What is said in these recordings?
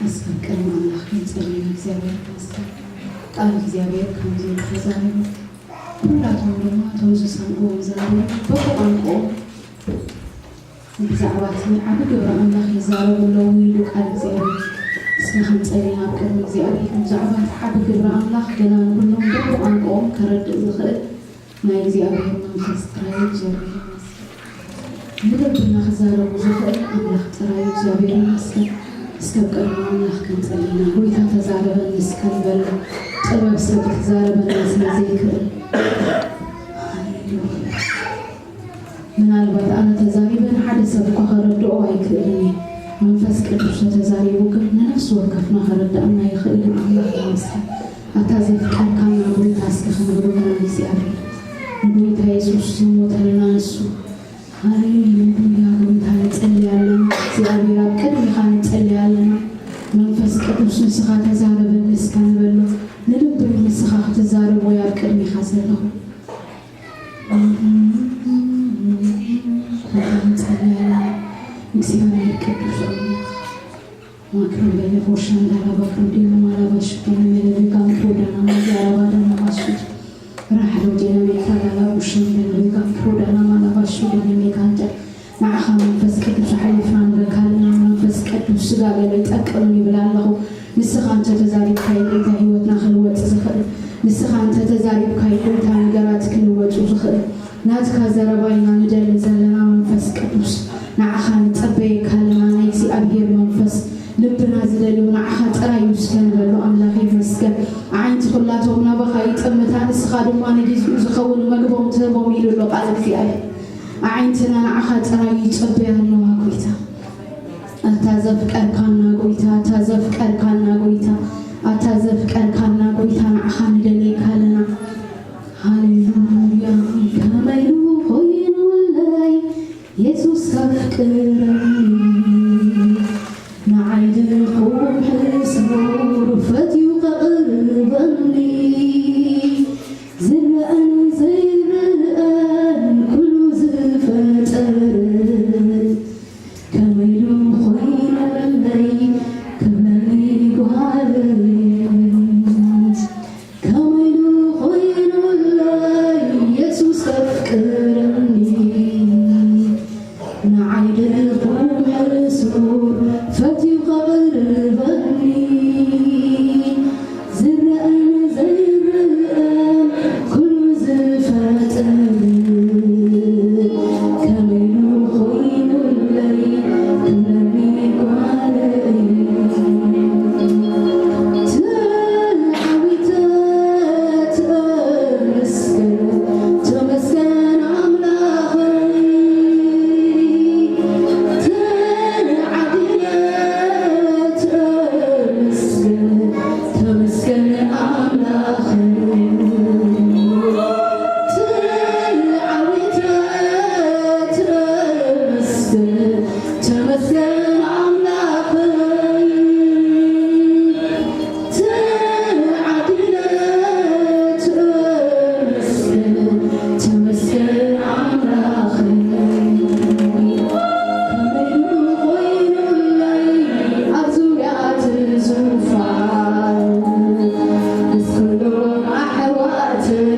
እስከ ቅድሚ ኣምላኽ ክንጸሊ ኢና። እግዚኣብሔር ይመስገን። ቃል እግዚኣብሔር ከምዚ እዩ ተዛሪቡ። ኩላቶም ድማ እቶም ዝሰምዕዎ ዘንበሩ በብቋንቋኦም ብዛዕባ እቲ ዓቢ ግብሪ ኣምላኽ ይዛረቡ ኣለዉ ኢሉ ቃል እግዚኣብሔር። እስከ ክንጸሊ ናብ ቅድሚ እግዚኣብሔር። ብዛዕባ እቲ ዓቢ ግብሪ ኣምላኽ ገና ንኹሎም በብቋንቋኦም ከረድእ ዝኽእል ናይ እግዚኣብሔር መንፈስ ጥራይ እዩ። እግዚኣብሔር ይመስገን። ንልብና ክዛረቡ ዝኽእል ኣምላኽ ጥራይ እዩ። እግዚኣብሔር ይመስገን። እስከ ኣብ ቅድሚ ኣምላኽ ክንጸሊ ኢና። ጎይታ ተዛረበኒ እስከ ንበሎ። ጥበብ ሰብ ክዛረበና ስለ ዘይክእል። ሃሌሉያ። ምናልባት ኣነ ተዛሪበ ንሓደ ሰብ እኳ ከረድኦ ኣይክእልን እየ። መንፈስ ቅዱስ ተተዛሪቡ ግን ንነፍሲ ወከፍና ከረድኣና ይኽእል እዩ። ኣምላኽ ይመስገን። ኣታ ዘፍቀርካና ጎይታ እስከ ክንብሎ ኢና ንእግዚኣብሔር። ንጎይታ የሱስ ዝሞተልና ንሱ። ሃሌሉያ ጎይታ ንጸሊ ኣለና። እግዚኣብሔር ኣብ ቅድሚኻ ንጸሊ ኣለና። መንፈስ ቅዱስ ንስኻ ተዛረበኒ እስከ ንበሎ። ንልበይ ንስኻ ክትዛረቦ እየ ኣብ ቅድሚኻ ዘለኹ። ንጸሊ ኣለና። እግዚኣብሔር ቅዱስ ኣምላኽ። ማክሮቤለ ቦሻንዳራ ባክሮዴና ማላባሽ ዴና ሜለቤጋን ፕሮዳና ማዲያራ ባዳና ባሱት ራሕሎ ዴና ሜካላላ ቦሻንዳራ ቤጋን ፕሮዳና ማላባሽ ዴና ሜጋንተ። ንዓኻ መንፈስ ቅዱስ ኣሕሊፍና ንበካ ኣለና። መንፈስ ቅዱስ ስጋ ገለ ይጠቅምን ይብል ኣለኹ። ንስኻ እንተ ተዛሪብካ እዩ ጎይታ ህይወትና ክልወጥ ዝኽእል። ንስኻ እንተ ተዛሪብካ እዩ ጎይታ ነገራት ክልወጡ ዝኽእል። ናትካ ዘረባ ኢና ንደሊ ዘለና መንፈስ ቅዱስ። ንዓኻ ንጸበየካ ኣለና ናይ እግዚኣብሔር መንፈስ። ልብና ዝደልዮ ንዓኻ ጥራይ እዩ እስከ ንበሎ ኣምላኽ ይመስገን። ኣዒንቲ ኩላቶም ናባኻ ይጥምታ፣ ንስኻ ድማ ንግዜኡ ዝኸውን መግቦም ትህቦም ኢሉ ኣሎ ቃል እግዚኣብሔር። ኣዒንትና ንዓኻ ጥራይ ይጸበያ ኣለዋ ጎይታ። ኣታ ዘፍቀርካና ጎይታ፣ ኣታ ዘፍቀርካና ጎይታ፣ ኣታ ዘፍቀርካና ጎይታ ንዓኻ ንደልየካ ኣለና። ሃሌሉያ። ከመይ ኮይኑለይ የሱስ ከፍቅረኒ፣ ንዓይ ድኹም ሕሱር ፈትዩ ከቕርበኒ፣ ዝረኣን ዘይረኣን ኩሉ ዝፈጠረ፣ ከመይ ኢሉ ኮይነለይ ክብለኒ ጓለይ፣ ከመይ ኢሉ ኮይኑለይ የሱስ ከፍቅረኒ፣ ንዓይ ድኹም ሕሱር ፈትዩ ከቕርበኒ፣ ዝረኣን ዘይረኣን ኩሉ ዝፈጠረ፣ ከመይ ኢሉ ኮይኑለይ ክብለኒ ጓለይ። ተዓዊተ ተመስገን፣ ተመስገን ኣምላኸይ። ተዓዲለ ተመስገን፣ ተመስገን ኣምላኸይ። ተዓዊተ ተመስገን፣ ተመስገን ኣምላኸይ። ተዓዲለ ተመስገን፣ ተመስገን ኣምላኸይ። ከመይ ኮይኑለይ ኣብ ዙርያ እቲ ዙፋን ምስ ኩሎም ኣሕዋተይ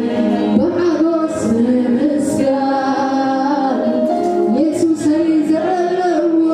ብሓጎስ ንምስጋን፣ የሱሰይ ዘለዎ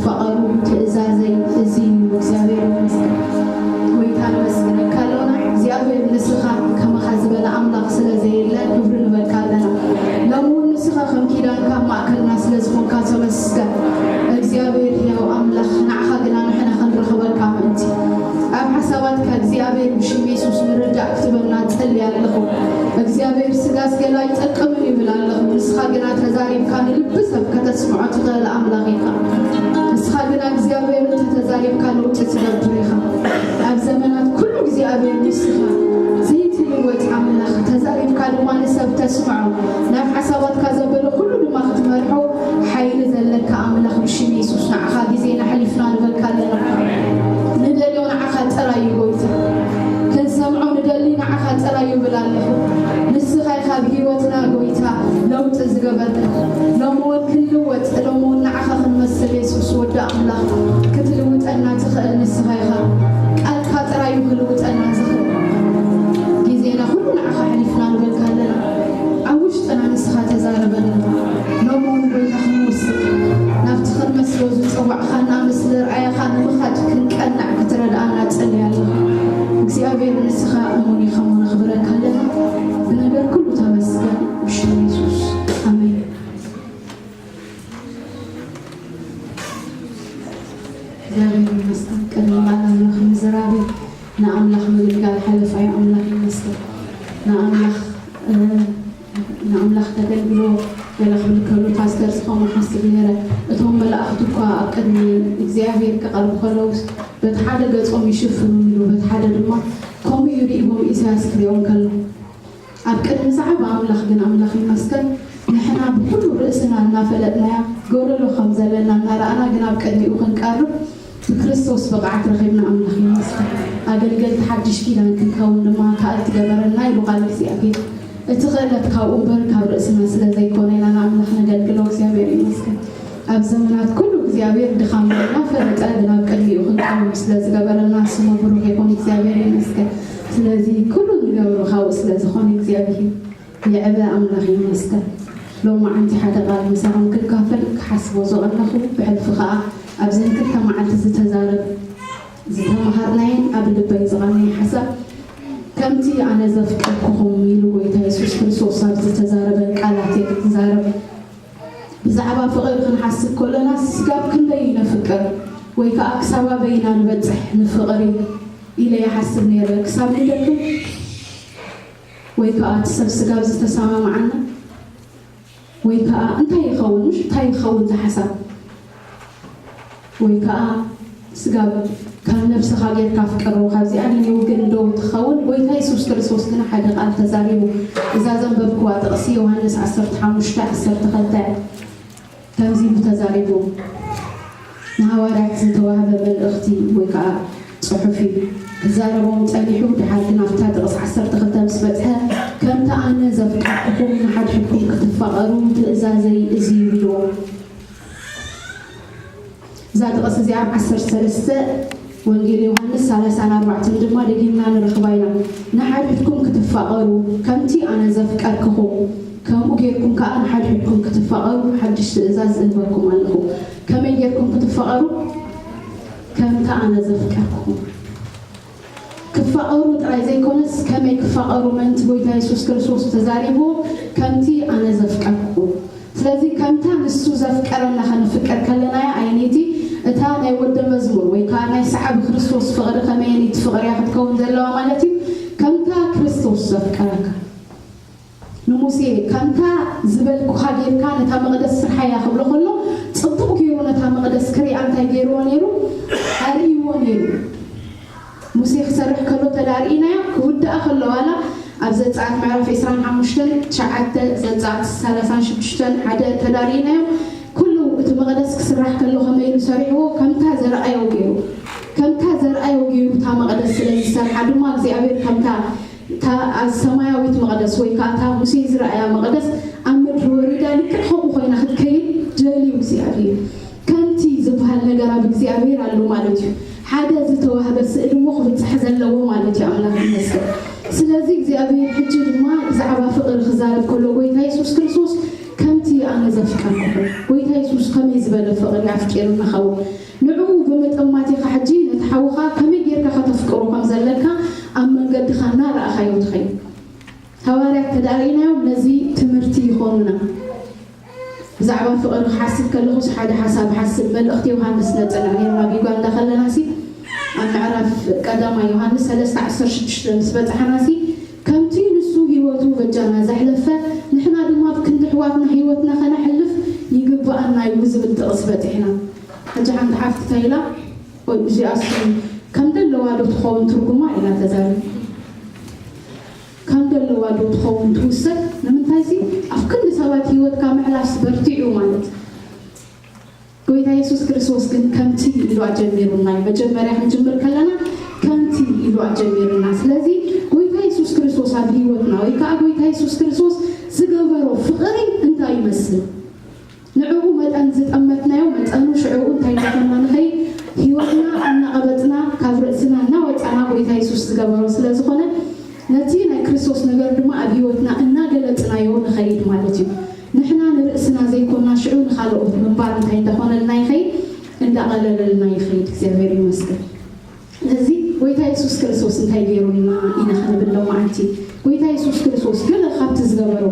ፈቐሩ ትእዛዘይ እዚ እዩ። እግዚኣብሔር ይመስገን። ጎይታ ነመስግነካ ኣለና። እግዚኣብሔር ንስኻ ከማኻ ዝበለ ኣምላኽ ስለ ዘየለ ክብሪ ንበካ ኣለና። ሎሚ እውን ንስኻ ከም ኪዳንካ ኣብ ማእከልና ስለ ዝኾንካ ተመስገን። እግዚኣብሔር ሕያው ኣምላኽ ንዓኻ ግና ንሕና ክንረኽበካ ምእንቲ ኣብ ሓሳባትካ እግዚኣብሔር ብሽም የሱስ ምርዳእ ክትበና ጸሊ ኣለኹ። እግዚኣብሔር ስጋስ ገላ ኣይጠቅምን ይብል ኣለኹ። ንስኻ ግና ተዛሪብካ ንልቢ ሰብ ከተስምዖ ትኽእል ኣምላኽ ኢኻ። ንስኻ ግና እግዚኣብሔር እንተ ተዛሪብካ ለውጢ ትገብር ኢኻ። ኣብ ዘመናት ኩሉ እግዚኣብሔር ንስኻ ዘይትልወጥ ኣምላኽ ተዛሪብካ ድማ ንሰብ ተስምዖ ናብ ሓሳባትካ ዘበለ ኩሉ ድማ ክትመርሖ ሓይሊ ዘለካ ኣምላኽ ብሽም የሱስ ንዓኻ ግዜና ኣሕሊፍና ንበካ ኣለና። ንደልዮ ንዓኻ ጥራይ እዩ ጎይታ። ክንሰምዖ ንደሊ ንዓኻ ጥራይ ይብል ኣለኹ። ንስኻ ኢኻ ኣብ ህይወትና ጎይታ ለውጢ ዝገበርካ። ሎሚ እውን ክንልወጥ፣ ሎሚ እውን ንዓኻ ክንመስል የሱስ ወዲ ኣምላኽ ክትልውጠና ትኽእል ንስኻ ኢኻ። ቃልካ ጥራይ እዩ ክልውጠና ዝኽእል። ግዜና ኩሉ ንዓኻ ኣሕሊፍና ንበካ ኣለና። ኣብ ውሽጥና ንስኻ ተዛረበና። ሎሚ እውን ጎይታ ክንወስድ ናብቲ ክንመስሎ ዝጸዋዕኻና ምስ ንርኣያኻ ንምኻድ ክንቀናዕ ክትረድኣና ጸልያ ኣለኹ። እግዚኣብሔር ንስኻ እሙን ኢኻ እሞ ነኽብረካ ኣለና። ብነገር ኩሉ ተመስገን ብሽም የሱስ ኣሜን። እግዚኣብሔር ይመስገን። ቅድሚ ቃል ኣምላኽ ምዝራብ ንኣምላኽ ምግልጋል ሓለፋ እዩ። ኣምላኽ ይመስገን። ንኣምላኽ ንኣምላኽ ተገልግሎ ገለ ክብል ከሎ ፓስተር ዝኸውን ሓስብ ነይረ። እቶም መላእኽቲ እኳ ኣብ ቅድሚ እግዚኣብሔር ክቐርቡ ከለውስ በቲ ሓደ ገጾም ይሽፍኑ ኢሉ በቲ ሓደ ድማ ከምኡ እዩ ርኢዎም ኢሳያስ ክሪኦም ከሎ ኣብ ቅድሚ ዛዕባ ኣምላኽ ግን ኣምላኽ ይመስገን ንሕና ብኩሉ ርእስና እናፈለጥናያ ጎደሎ ከም ዘለና እናረኣና ግን ኣብ ቅድሚኡ ክንቀርብ ብክርስቶስ ብቕዓት ረኺብና ኣምላኽ ይመስገን። ኣገልገልቲ ሓድሽ ኪዳን ክንከውን ድማ ከኣልቲ ገበረና ኢሉ ቃል እግዚኣብሔር። እቲ ክእለት ካብኡ እምበር ካብ ርእስና ስለ ዘይኮነ ኢና ንኣምላኽ ነገልግሎ እግዚኣብሔር ይመስገን። ኣብ ዘመናት ኩሉ እግዚኣብሔር ድኻም እናፈለጠ ግን ኣብ ቅድሚኡ ክንቀውም ስለ ዝገበረና ስሙ ብሩኽ ይኹን እግዚኣብሔር ይመስገን። ስለዚ ኩሉ ንገብሮ ካብኡ ስለ ዝኾነ እግዚኣብሔር ይዕበ ኣምላኽ ይመስገን። ሎማዓንቲ ሓደ ቃል ምሳኹም ክካፈል ክሓስቦ ዝቐነኹ ብሕልፊ ኸኣ ኣብዘን ክልተ መዓልቲ ዝተዛረብ ዝተምሃርናየን ኣብ ልበይ ዝቐነየ ሓሳብ ከምቲ ኣነ ዘፍቀርኩኹም ኢሉ ጎይታ የሱስ ክርስቶስ ኣብ ዝተዛረበን ቃላት እየ ክዛረብ። ብዛዕባ ፍቕሪ ክንሓስብ ከሎና ስጋብ ክንደይ ነፍቅር ወይ ከኣ ክሳብ ኣበይ ኢና ንበጽሕ ንፍቕሪ ኢለ ይሓስብ ነይረ። ክሳብ ንደክም ወይ ከኣ እቲ ሰብ ስጋብ ዝተሰማምዓና ወይ ከኣ እንታይ ይኸውን ምሽ እንታይ ይኸውን ዝሓሳብ ወይ ከኣ ስጋብ ካብ ነብስኻ ጌርካ ፍቅሮ ካብዚኣ ንኔው ግን ዶ ትኸውን? ጎይታ የሱስ ክርስቶስ ግን ሓደ ቃል ተዛሪቡ። እዛ ዘንበብክዋ ጥቕሲ ዮሃንስ ዓሰርተ ሓሙሽተ ዓሰርተ ክልተ ከምዚ ኢሉ ተዛሪቡ። ንሃዋርያት ዝተዋህበ መልእኽቲ ወይ ከኣ ጽሑፍ እዩ። ክዛረቦም ጸኒሑ ድሓር ግን ኣብታ ጥቕሲ ዓሰርተ ክልተ ምስ በጽሐ ከምቲ ኣነ ዘፍቀርኩኹም ንሓድሕድኩም ክትፋቐሩ ትእዛዘይ እዚ እዩ ኢልዎም። እዛ ጥቕሲ እዚኣ ኣብ ዓሰርተ ሰለስተ ወንጌል ዮሃንስ ሰላሳን ኣርባዕተን ድማ ደጊምና ንረኽባ ኢና። ንሓድሕድኩም ክትፋቐሩ ከምቲ ኣነ ዘፍቀርክኹም ከምኡ ጌርኩም ከኣ ንሓድሕድኩም ክትፋቐሩ ሓድሽ ትእዛዝ እህበኩም ኣለኹ። ከመይ ጌርኩም ክትፋቐሩ? ከምቲ ኣነ ዘፍቀርክኹም። ክፋቐሩ ጥራይ ዘይኮነስ ከመይ ክፋቐሩ ምእንቲ ጎይታ የሱስ ክርስቶስ ተዛሪቡ ከምቲ ኣነ ዘፍቀርኩኹም። ስለዚ ከምታ ንሱ ዘፍቀረና ከነፍቅር ከለናያ ኣየነይቲ እታ ናይ ወደ መዝሙር ወይ ከዓ ናይ ሰዓቢ ክርስቶስ ፍቕሪ ከመየነይቲ ፍቕሪ እያ ክትከውን ዘለዋ ማለት እዩ። ከምታ ክርስቶስ ዘፍቀረካ ንሙሴ ከምታ ዝበልኩኻ ጌርካ ነታ መቕደስ ስርሓያ ክብሎ ከሎ ጽቡቕ ገይሩ ነታ መቕደስ ክሪኣ እንታይ ገይርዎ ነይሩ? ኣርእይዎ ነይሩ። ሙሴ ክሰርሕ ከሎ ተዳርኢናዮ ክውድኣ ከሎ ዋላ ኣብ ዘጸኣት ምዕራፍ ዕስራን ሓሙሽተን ትሽዓተ ዘጸኣት ሰላሳን ሽዱሽተን ሓደ ተዳርኢናዮ ኩሉ እቲ መቕደስ ክስራሕ ከሎ ከመይ ኢሉ ሰሪሕዎ ከምታ ዘረኣዮ ገይሩ ከምታ ዘረኣዮ ገይሩ እታ መቕደስ ስለ ዝሰርሓ ድማ እግዚኣብሔር ከምታ እታ ኣብ ሰማያዊት መቕደስ ወይ ከዓ እታ ሙሴ ዝረኣያ መቕደስ ኣብ ምድሪ ወሪዳ ልክዕ ከምኡ ኮይና ክትከይድ ደልዩ እግዚኣብሔር ከምቲ ዝበሃል ነገር ኣብ እግዚኣብሔር ኣሎ ማለት እዩ ሓደ ዝተዋህበ ስእሊ እሞ ክብፅሕ ዘለዎ ማለት እዩ ኣምላኽ ይመስገን ስለዚ እግዚኣብሔር ሕጂ ድማ ብዛዕባ ፍቕሪ ክዛረብ ከሎ ጎይታ የሱስ ክርስቶስ ከምቲ ኣነ ዘፍቀርኩኹም ጎይታ የሱስ ከመይ ዝበለ ፍቕሪ ኣፍቂሩ ንኸውን። ንዕኡ ብምጥማት ኢኻ ሕጂ ነቲ ሓውኻ ከመይ ጌርካ ከተፍቅሮ ከም ዘለካ ኣብ መንገድኻ እናረኣኻዮ ትኸይድ። ሃዋርያት ተዳሪእናዮም ነዚ ትምህርቲ ይኾኑና። ብዛዕባ ፍቕሪ ክሓስብ ከለኹስ ሓደ ሓሳብ ሓስብ። መልእኽቲ ዮሃንስ ነጽንዕ ኔርና ቢጓ እንዳኸለናሲ ኣብ ምዕራፍ ቀዳማይ ዮሃንስ ሰለስተ ዓሰርተ ሽዱሽተ ምስ በጻሕናሲ ከምቲ ንሱ ህይወቱ በጃና ዘሕለፈ ንሕና ድማ ኣብ ክንዲ ኣሕዋትና ህይወትና ከነሕልፍ ይግብኣና እዩ ዝብል ጥቕሲ በጺሕና። ሕጂ ሓንቲ ሓፍቲ እንታይ ኢላ? እዚኣስ ከም ዘለዋ ዶ ትኸውን ትርጉማ ኢላ ተዛሪባ። ከም ዘለዋ ዶ ትኸውን ትውሰድ? ንምንታይሲ ኣብ ክንዲ ሰባት ህይወትካ ምሕላፍስ በርቲዑ ማለት። ጎይታ የሱስ ክርስቶስ ግን ከምቲ ኢሉ ኣጀሚሩና እዩ። መጀመርያ ክንጅምር ከለና ከምቲ ኢሉ ኣጀሚሩና። ስለዚ ጎይታ የሱስ ክርስቶስ ኣብ ህይወትና ወይ ከዓ ጎይታ የሱስ ክርስቶስ ዝገበሮ ፍቕሪ እንታይ ይመስል? ንዕኡ መጠን ዝጠመትናዮ መጠኑ ሽዕኡ እንታይ እንዳኾንና ንኸይድ ህይወትና እናቐበጽና ካብ ርእስና እናወጻና ጎይታ የሱስ ዝገበሮ ስለ ዝኾነ ነቲ ናይ ክርስቶስ ነገር ድማ ኣብ ህይወትና እናገለጽናዮ ንኸይድ ማለት እዩ። ንሕና ንርእስና ዘይኮና ሽዑ ንኻልኦት ምንባር እንታይ እንዳኾነልና ይኸይድ? እንዳቐለለልና ይኸይድ። እግዚኣብሔር ይመስገን። ስለዚ ጎይታ የሱስ ክርስቶስ እንታይ ገይሩልና ኢና ክንብል ሎማዓንቲ? ጎይታ የሱስ ክርስቶስ ገለ ካብቲ ዝገበሮ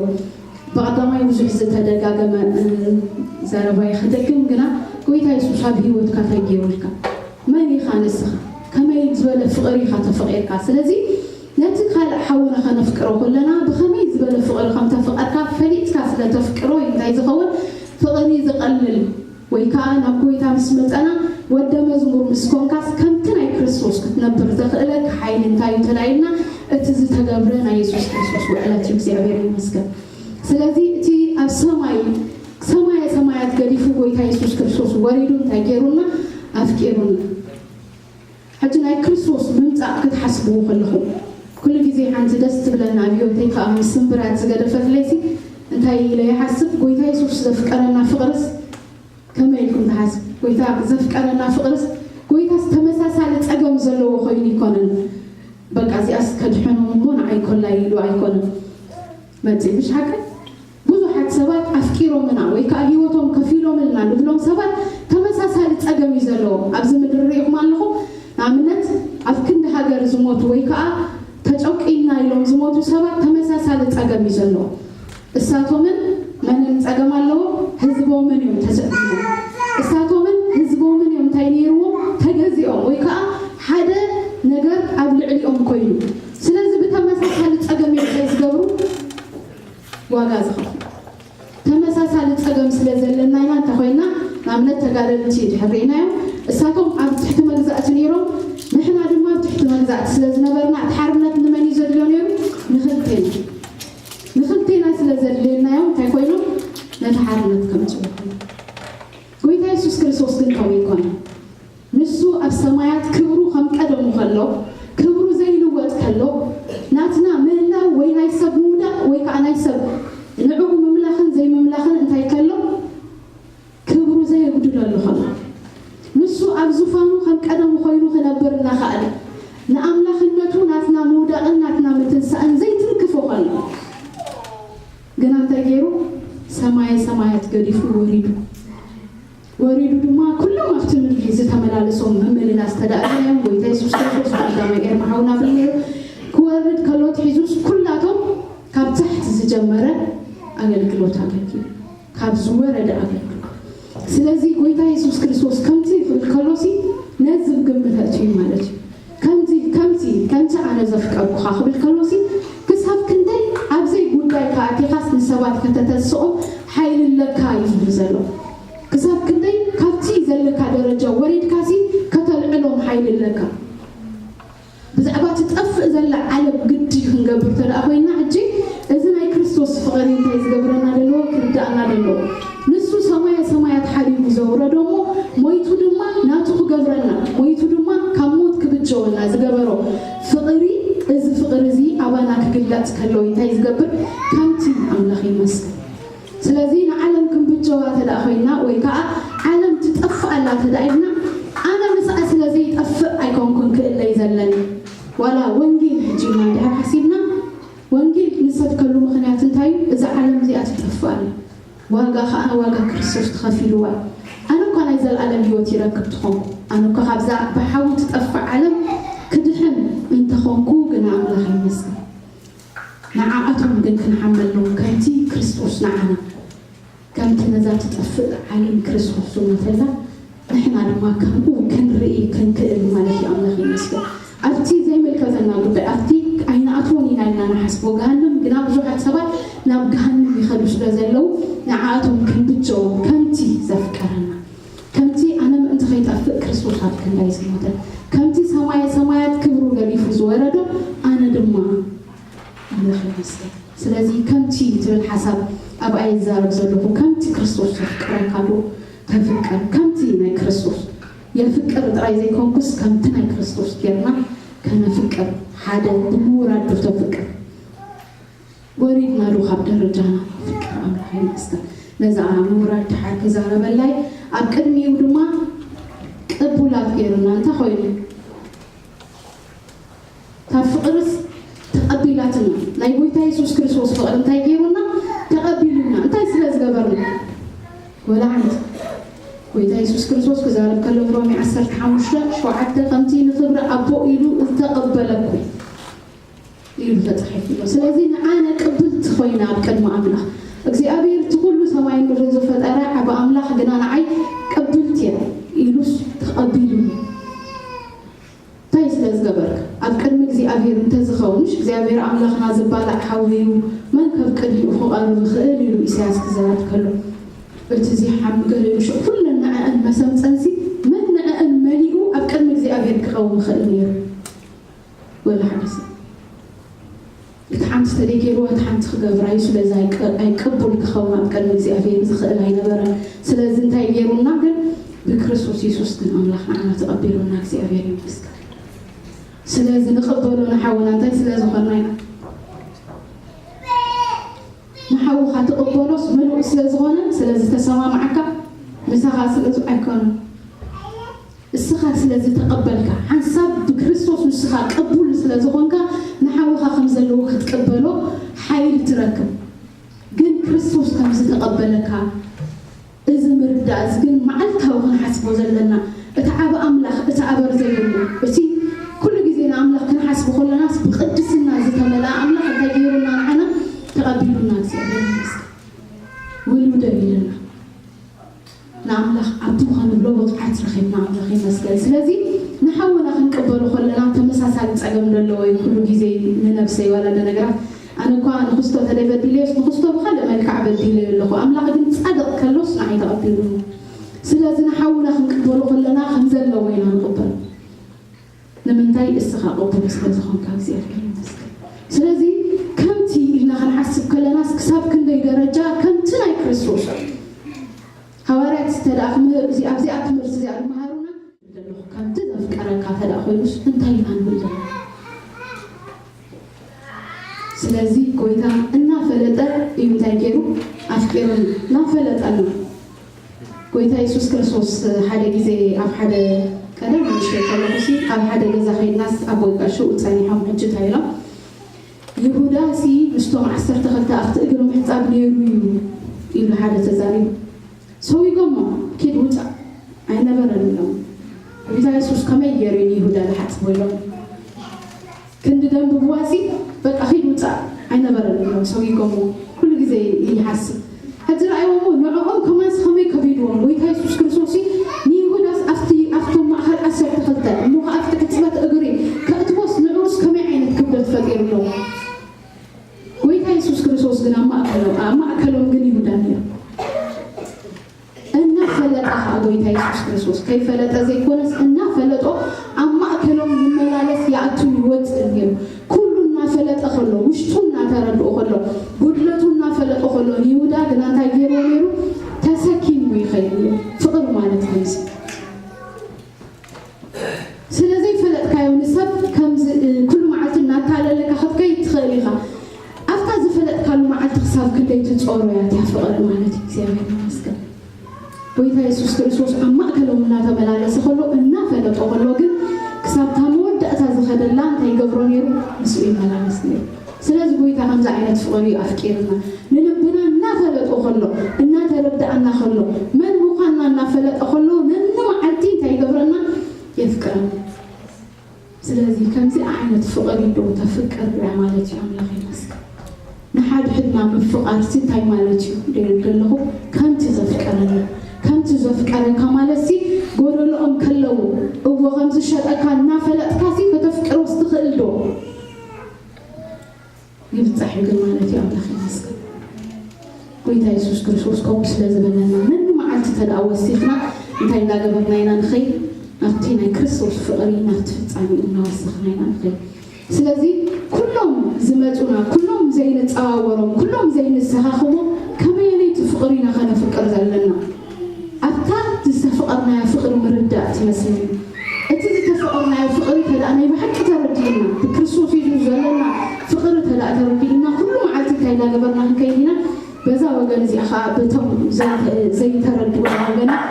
ብቐዳማይ ብዙሕ ዝተደጋገመ ዘረባይ ክደግም ግና ጎይታ የሱስ ኣብ ህይወትካ እንታይ ገይሩልካ? መን ኢኻ ንስኻ? ከመይ ዝበለ ፍቕሪ ኢኻ ተፈቒርካ? ስለዚ ነቲ ካልእ ሓውና ከነፍቅሮ ከለና ብኸመይ ዝበለ ፍቕሪ ከም ተፍቐርካ ፈሊጥካ ስለ ተፍቅሮ እዩ እንታይ ዝኸውን ፍቕሪ ዝቐልል ወይ ከዓ ናብ ጎይታ ምስ መጸና ወደ መዝሙር ምስ ኮንካስ ከምቲ ናይ ክርስቶስ ክትነብር ዘኽእለካ ሓይሊ እንታይ እዩ ተላኢልና እቲ ዝተገብረ ናይ የሱስ ክርስቶስ ውዕለት እዩ እግዚኣብሔር ይመስገን ስለዚ እቲ ኣብ ሰማይ ሰማየ ሰማያት ገዲፉ ጎይታ የሱስ ክርስቶስ ወሪዱ እንታይ ገይሩና ኣፍቂሩና ሕጂ ናይ ክርስቶስ ምምፃእ ክትሓስብዎ ከለኹም ኩሉ ግዜ ሓንቲ ደስ ትብለና ኣብ ህይወተይ ከዓ ምስ ስምብራት ዝገደፈትለይሲ እንታይ ኢለ ይሓስብ ጎይታ የሱስ ዘፍቀረና ፍቕርስ ከመይ ኢልኩም ትሓስብ ጎይታ ዘፍቀረና ፍቕርስ ጎይታስ ተመሳሳሊ ፀገም ዘለዎ ኮይኑ ይኮነን በቃ እዚኣስ ከድሕኖም እሞ ንዓይ ኮላይ ኢሉ ኣይኮነን መፂ ምሽ ሓቀ ብዙሓት ሰባት ኣፍቂሮምና ወይ ከዓ ህይወቶም ከፊሎምልና ንብሎም ሰባት ተመሳሳሊ ፀገም እዩ ዘለዎም ኣብዚ ምድሪ ርኢኹም ኣለኹም ንኣብነት ኣብ ክንዲ ሃገር ዝሞቱ ወይ ከዓ ተጨቂና ኢሎም ዝሞቱ ሰባት ተመሳሳሊ ፀገም እዩ ዘለዎም እሳቶምን መንን ፀገም ኣለዎም ህዝቦምን እዮም ተሰዲሞም እሳቶምን ህዝቦምን እዮም እንታይ ነይርዎም ተገዚኦም ወይ ከዓ ሓደ ነገር ኣብ ልዕሊኦም ኮይኑ ስለዚ ብተመሳሳሊ ፀገም እዮም እንታይ ዝገብሩ ዋጋ ዝኸፍሉ ተመሳሳሊ ፀገም ስለ ዘለና ኢና እንተኮይና ንኣብነት ተጋደልቲ ድሕር ርኢናዮም እሳቶም ኣብ ትሕቲ መግዛእቲ ነይሮም ንሕና ድማ ኣብ ትሕቲ መግዛእቲ ስለ ዝነበርና እቲ ሓርነት ንመን እዩ ዘድልዮ ነይሩ ንክልቴና ንክልቴና ስለ ዘድልየናዮም እንታይ ኮይኖም ነቲ ሓርነት ከምፅኡ ጎይታ የሱስ ክርስቶስ ግን ከምኡ ይኮነ ንሱ ኣብ ሰማያት ክብሩ ከም ቀደሙ ከሎ ክብሩ ዘይልወጥ ከሎ ናትና ምህላው ወይ ናይ ሰብ ምውዳቕ ወይ ከዓ ናይ ሰብ ንዕኡ ምምላኽን ዘይምምላኽን እንታይ ከሎ ክብሩ ዘየጉድለሉ ከሎ ንሱ ኣብ ዙፋኑ ከም ቀደሙ ኮይኑ ክነብር እናኸኣለ ንኣምላኽነቱ ናትና ምውዳቕን ናትና ምትንሳእን ዘይትንክፎ ከሎ ግና እንታይ ገይሩ ሰማየ ሰማያት ገዲፉ ወሪዱ ወሪዱ ድማ ኩሎም ኣብቲ ምድሪ ዝተመላለሶም ምምልላስ ተዳእለናዮም ጎይታ የሱስ ክርስቶስ ብቀዳማይ ኤርምሓውና ብልዩ ክወርድ ከሎ ትሒዙስ ኩላቶም ካብ ታሕቲ ዝጀመረ ኣገልግሎት ኣገልግሉ ካብ ዝወረደ ኣገልግሉ ስለዚ ጎይታ የሱስ ክርስቶስ ከምቲ ይኽእል ከሎሲ ነዚ ግምት ኣእትዩ ማለት እዩ ከምዚ ከምዚ ከምዚ ኣነ ዘፍቀርኩኻ ክብል ከሎሲ ክሳብ ክንደይ ኣብዘይ ጉዳይ ከኣቲኻስ ንሰባት ከተተስኦም ሓይሊ ኣለካ እዩ ዝብል ዘሎ ክሳብ ክንደይ ካብቲ ዘለካ ደረጃ ወሪድካሲ ከተልዕሎም ሓይሊ ኣለካ ብዛዕባ ትጠፍእ ዘላ ዓለም ግዲ ክንገብር ተደኣ ኮይና ሕጂ እዚ ናይ ክርስቶስ ፍቕሪ እንታይ ዝገብረና ደለዎ ክርዳእና ደለዎ ንሱ ሰማየ ሰማያት ሓሊፉ ዘውረዶ እሞ ሞይቱ ድማ ናቱ ክገብረና ሞይቱ ድማ ካብ ሞት ክብጀወና ዝገበሮ ፍቕሪ እዚ ፍቕሪ እዚ ኣባና ክግለፅ ከለዉ እንታይ ዝገብር ከምቲ ኣምላኽ ይመስል ስለዚ ንዓለም ክንብጀዋ ተደኣ ኮይና ወይ ከዓ ዓለም ትጠፍእ ኣላ ተደኣ ኢልና ኣነ ምስኣ ስለ ዘይጠፍእ ኣይኮንኩን ክእለይ ዘለኒ ዋላ ወንጌል ሕጂ ኢልና እንድሕር ሓሲብና ወንጌል ንሰብከሉ ምኽንያት እንታይ እዩ እዛ ዓለም እዚኣ ትጠፍእ ኣላ ዋጋ ከዓ ዋጋ ክርስቶስ ተኸፊልዋ። ኣነ እኳ ናይ ዘለኣለም ህይወት ይረክብ ትኾንኩ፣ ኣነ እኳ ካብዛ ብሓዊ ትጠፍእ ዓለም ክድሕን እንተኾንኩ፣ ግና ኣምላኽ ይመስገን። ንዓኣቶም ግን ክንሓመሎም ከምቲ ክርስቶስ ንዓና ከምቲ ነዛ ትጠፍእ ዓለም ክርስቶስ ዝሞተላ፣ ንሕና ድማ ከምኡ ክንርኢ ክንክእል ማለት እዩ። ኣምላኽ ይመስገን። ኣብቲ ዘይምልከተና ጉዳይ ኣብቲ ኣይንኣትዎን ኢና ኢልና ንሓስቦ ገሃንም፣ ግና ብዙሓት ሰባት ናብ ገሃንም ይኸዱ ስለ ዘለዉ፣ ንዓኣቶም ክንብጀዎም ከምቲ ዘፍቀረና፣ ከምቲ ኣነ ምእንቲ ከይጠፍእ ክርስቶስ ኣብ ክንዳይ ዝሞተ፣ ከምቲ ሰማየ ሰማያት ክብሩ ገዲፉ ዝወረዶ፣ ኣነ ድማ ኣምላኽ ይመስገን። ስለዚ ከምቲ ትብል ሓሳብ ኣብኣ ይዛረብ ዘለኹ፣ ከምቲ ክርስቶስ ዘፍቅረካ ዶ ተፍቅር፣ ከምቲ ናይ ክርስቶስ የፍቅር ጥራይ ዘይኮንኩስ፣ ከምቲ ናይ ክርስቶስ ጌርና ከነፍቅር፣ ሓደ ብምውራድ ዶ ተፍቅር፣ ወሪድና ዶ ካብ ደረጃና? ፍቅር ኣምላኽ ይመስገን። ነዛ ምውራድ ድሓር ክዛረበላይ፣ ኣብ ቅድሚኡ ድማ ቅቡላት ገይሩና። እንታይ ኮይኑ? ካብ ፍቅርስ ተቐቢላትና። ናይ ጎይታ የሱስ ክርስቶስ ፍቅሪ እንታይ ገይሩና? ተቐቢሉና። እንታይ ስለ ዝገበርና? ወላ ሓንቲ። ጎይታ የሱስ ክርስቶስ ክዛረብ ከሎ ብሮሜ ዓሰርተ ሓሙሽተ ሸውዓተ፣ ከምቲ ንኽብሪ ኣቦ ኢሉ ዝተቐበለኩም ኢሉ ተጻሒፉ ኣሎ። ስለዚ ንዓና ቅብልቲ ኮይና ኣብ ቅድሚ ኣምላኽ እግዚኣብሔር፣ እቲ ኩሉ ሰማይን ምድርን ዝፈጠረ ዓቢ ኣምላኽ ግና ንዓይ ቅብልቲ እያ ኢሉስ ተቐቢሉኒ። እንታይ ስለ ዝገበርካ? ኣብ ቅድሚ እግዚኣብሔር እንተዝኸውንሽ እግዚኣብሔር ኣምላኽና ዝባላዕ ሓዊ እዩ፣ መን ከብ ቅድሚኡ ክቐርብ ይኽእል? ኢሉ ኢሳያስ ክዛረብ ከሎ፣ እቲ እዚ ሓሚ ገለ ኢሉ ሽዑ ኩለን ንዕአን መሰምፀንሲ መን ንዕአን መሊኡ ኣብ ቅድሚ እግዚኣብሔር ክቐውም ይኽእል ነይሩ? ወላ ሓደ ሰብ። እቲ ሓንቲ ተደይ ገይርዋ፣ እቲ ሓንቲ ክገብራ እዩ። ስለዚ ኣይቀ-፣ ኣይቅቡል ክኸውን ኣብ ቅድሚ እግዚኣብሔር ዝኽእል ኣይነበረን። ስለዚ እንታይ ገይሩና ግን? ብክርስቶስ የሱስ ግን ኣምላኽ ንዓና ተቐቢሉና፣ እግዚኣብሔር ይመስገን። ስለዚ ንቕበሎ ንሓውና እንታይ ስለ ዝኾንና ኢና? ንሓውኻ ትቕበሎስ ምሉእ ስለ ዝኾነ፣ ስለ ዝተሰማማዓካ፣ ምሳኻ ስለ ዝ-፣ ኣይኮነን። እስኻ ስለ ዝተቐበልካ፣ ሓንሳብ ብክርስቶስ ንስኻ ቅቡል ስለ ዝኾንካ፣ ንሓውኻ ከም ዘለዎ ክትቅበሎ ሓይሊ ትረክብ። ግን ክርስቶስ ከም ዝተቐበለካ፣ እዚ ምርዳእስ ግን መዓልታዊ ክንሓስቦ ዘለና፣ እቲ ዓቢ ኣምላኽ፣ እቲ ኣበር ዘይብሉ፣ እቲ ኩሉ ግዜ ንኣምላኽ ክንሓስቦ ከለናስ ብቕድስና ዝተመልኣ ኣምላኽ እንታይ ገይሩና ንዓና? ተቐቢሉና። እግዚኣብሔር ይመስገን። ውሉደ ኢልና ንኣምላኽ ኣቦ ከንብሎ ብቕዓት ረኺብና። ኣምላኽ ይመስገን። ስለዚ ንሓውና ክንቅበሎ ከለና ተመሳሳሊ ጸገም ዘለዎ እዩ። ኩሉ ግዜ ንነብሰይ ዋላ ንነገራት፣ ኣነ እኳ ንክስቶ ተደይ በዲለዮስ ንክስቶ ብኻልእ መልክዕ በዲለዮ ኣለኹ። ኣምላኽ ግን ጻድቕ ከሎስ ንዓይ ተቐቢሉኒ። ስለዚ ንሓውና ክንቅበሎ ከለና ከም ዘለዎ ኢና ንቕበሎ። ንምንታይ? እስኻ ቅቡል ስለ ዝኾንካ እግዚኣብሔር ይመስገን። ስለዚ ከምቲ ኢልና ክንሓስብ ከለናስ ክሳብ ክንደይ ደረጃ ከምቲ ናይ ክርስቶስ ሃዋርያት እንተ ደኣ ክም-፣ እዚ ኣብዚኣ ትምህርቲ እዚኣ ዝመሃሩና ዘለኹ ከምቲ ዘፍቀረካ እንተ ደኣ ኮይኑስ እንታይ ኢና ንብል ዘለና? ስለዚ ጎይታ እናፈለጠ እዩ እንታይ ገይሩ? ኣፍቂሩና። እናፈለጠ ነው። ጎይታ የሱስ ክርስቶስ ሓደ ግዜ ኣብ ሓደ ቀደም ንእሽተይ ከለኹሲ ኣብ ሓደ ገዛ ከይድናስ ኣቦይ ቀሺ ጸኒሖም ሕጂ እንታይ ኢሎም? ይሁዳሲ ምስቶም ዓሰርተ ክልተ ኣብቲ እግሪ ምሕጻብ ነይሩ እዩ ኢሉ ሓደ ተዛሪቡ። ሰዊጎሞ፣ ኪድ ውጻእ፣ ኣይነበረን ኢሎም። ጎይታ የሱስ ከመይ ገይሩ እዩ ንይሁዳ ዝሓጽቦ ኢሎም? ክንዲ ደንብብዋሲ፣ በቃ ኪድ ውጻእ፣ ኣይነበረን ኢሎም ሰዊጎሞ። ኩሉ ግዜ ይሓስብ። ሕጂ ረኣይዎ እሞ ንዕኦም ከማንስ ከመይ ከቢድዎም። ጎይታ የሱስ ክርስቶስሲ ንይሁዳስ ኣብቲ፣ ኣብቶም ማእኸል ዓሰርተ ክልተ፣ እሞ ከኣ ኣብቲ ሕጽበት እግሪ ከእትዎስ ንዕኡስ ከመይ ዓይነት ክብደት ፈጢሩሎም? ጎይታ የሱስ ክርስቶስ ግን ኣብ ማእከሎም፣ ኣብ ማእከሎም ግን ይሁዳ ነይሩ። እናፈለጠ ኸኣ ጎይታ የሱስ ክርስቶስ ከይፈለጠ ዘይኮነስ እናፈለጦ ኣብ ማእከሎም ይመላለስ ይኣቱን ይወጽእን ነይሩ። ኩሉ እናፈለጠ ከሎ፣ ውሽጡ እናተረድኦ ከሎ፣ ጉድለቱ እናፈለጠ ከሎ፣ ንይሁዳ ግና እንታይ ገይርዎ ነይሩ? ተሰኪሙ ይኸይድ ነይሩ። ፍቕሪ ማለት ከምዚ። ስለ ዘይፈለጥካዮ ንሰብ ከምዚ፣ እ፣ ኩሉ መዓልቲ እናታለለካ ክትከይድ ትኽእል ኢኻ። ኣብታ ዝፈለጥካሉ መዓልቲ ክሳብ ክንደይ ትጾሮ እያ እታ ፍቕሪ ማለት እዩ። እግዚኣብሔር ይመስገን። ጎይታ የሱስ ክርስቶስ ኣብ ማእከሎም እናተመላለሰ ከሎ፣ እናፈለጦ ከሎ ግን ክሳብ እታ መወዳእታ ዝኸደላ እንታይ ይገብሮ ነይሩ? ምስኡ ይመላለስ ነይሩ። ስለዚ ጎይታ ከምዚ ዓይነት ፍቕሪ እዩ ኣፍቂርና። ንልብና እናፈለጦ ከሎ፣ እና ከሎ፣ መን ምዃንና እናፈለጠ ከሎ፣ ነንመዓልቲ እንታይ ይገብረና? የፍቅረና። ስለዚ ከምዚ ዓይነት ፍቕሪ ዶ ተፍቅር እያ ማለት እዩ? ኣምላኽ ይመስገን። ንሓድሕድና ምፍቓርሲ እንታይ ማለት እዩ? ደይብል ከለኹ፣ ከምቲ ዘፍቀረና፣ ከምቲ ዘፍቀረካ ማለትሲ፣ ጎደሎኦም ከለዉ፣ እዎ ከም ዝሸጠካ እናፈለጥካሲ ከተፍቅሮስ ትኽእል ዶ? ይብጻሕ እዩ ግን ማለት እዩ። ኣምላኽ ይመስገን። ጎይታ የሱስ ክርስቶስ ከምኡ ስለ ዝበለና፣ ነንመዓልቲ እንተ ደኣ ወሲኽና፣ እንታይ እንዳገበርና ኢና ንኸይድ? ናብቲ ናይ ክርስቶስ ፍቕሪ፣ ናብቲ ፍጻሜኡ እናወሰኽና ኢና ንኸይድ። ስለዚ ኩሎም ዝመጹና፣ ኩሎም ዘይንጸዋወሮም፣ ኩሎም ዘይንሰኻኽቦም፣ ከመየለይቲ ፍቕሪ ኢና ከነፍቅር ዘለና? ኣብታ ዝተፈቐርናያ ፍቕሪ ምርዳእ ትመስለኒ። እቲ ዝተፈቐርናዮ ፍቕሪ ተደኣ ናይ ብሓቂ ተረዲእና፣ ብክርስቶስ የሱስ ዘለና ፍቕሪ ተደኣ ተረዲእና፣ ኩሉ መዓልቲ እንታይ እንዳገበርና ክንከይድ ኢና? በዛ ወገን እዚኣ ኸዓ በቶም ዘይተ-፣ ዘይተረድኡና ወገናት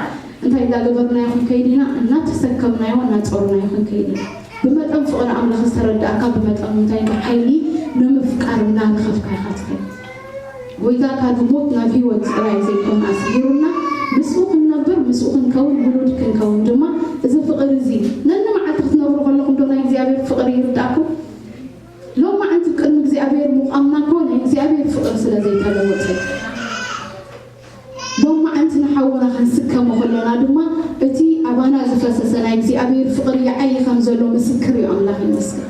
እንታይ እንዳገበርናዮ ክንከይድ ኢና? እናተሰከምናዮ፣ እናጾርናዮ ክንከይድ ኢና። ብመጠን ፍቕሪ ኣምላኽ ዝተረዳእካ፣ ብመጠኑ እንታይ ሓይሊ ንምፍቃር እናረኸብካ ኢኻ ትኸይድ። ጎይታ ካብ ሞት ናብ ህይወት ጥራይ ዘይኮነ ኣስጊሩና፣ ምስኡ ክንነብር፣ ምስኡ ክንከውን፣ ውሉድ ክንከውን ድማ፣ እዚ ፍቕሪ እዚ ነንመዓልቲ ክትነብሩ ከለኹም ዶ ናይ እግዚኣብሔር ፍቕሪ ይርዳእኩም? ሎማዓንቲ ቅድሚ እግዚኣብሔር ምቋምና እኮ ናይ እግዚኣብሔር ፍቕሪ ስለ ዘይተለወጠ እዩ። ሎማዓንቲ ንሓውና ክንስከሞ ከለና ድማ፣ እቲ ኣባና ዝፈሰሰ ናይ እግዚኣብሔር ፍቕሪ ይዓዪ ከም ዘሎ ምስክር እዩ። ኣምላኽ ይመስገን።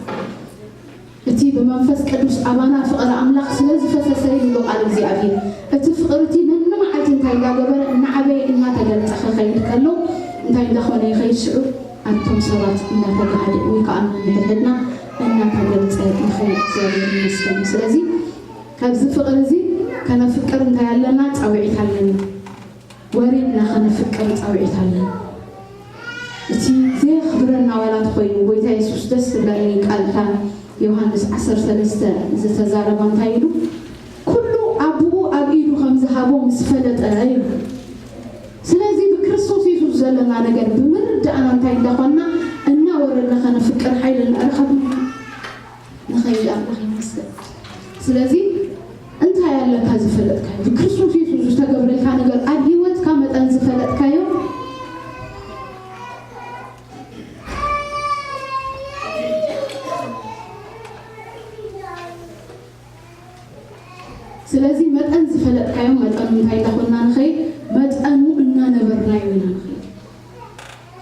እቲ ብመንፈስ ቅዱስ ኣባና ፍቕሪ ኣምላኽ ስለ ዝፈሰሰ ይብሎ ቃል እግዚኣብሔር። እቲ ፍቕሪ እቲ ነንመዓልቲ እንታይ እንዳገበረ እናዓበየ እናተገልጸ ክኸይድ ከሎ እንታይ እንዳኾነ ይኸይድ? ሽዑ ኣቶም ሰባት እናተጋህደ ወይ ከዓ ነንሕድሕድና እናተገልጸ ይኸይድ። እግዚኣብሔር ይመስገን። ስለዚ ካብዚ ፍቕሪ እዚ ከነፍቅር እንታይ ኣለና? ጻውዒት ኣለና። ወሪድና ከነፍቅር ጻውዒት ኣለና። እቲ ዘየኽብረና ዋላ ተኾይኑ፣ ጎይታ የሱስ ደስ ዝብለኒ ቃል እታ ዮሃንስ ዓሰርተ ሰለስተ ዝተዛረባ እንታይ ኢሉ? ኩሉ ኣቦኡ ኣብ ኢዱ ከም ዝሃቦ ምስ ፈለጠ ኢሉ። ስለዚ ብክርስቶስ የሱስ ዘለና ነገር ብምርዳእና እንታይ እንዳኾንና እናወረድና ከነፍቅር ሓይሊ እናረኸብና ንኸይድ ኣምላኽ ይመስገን። ስለዚ እንታይ ኣለካ ዝፈለጥካዮ? ብክርስቶስ የሱስ ዝተገብረልካ ነገር ኣብ ህይወትካ መጠን ዝፈለጥካዮ ስለዚ መጠን ዝፈለጥካዮ መጠኑ እንታይ እንዳኾንና ንኸይድ? መጠኑ እናነበርናዮ ኢና ንኸይድ።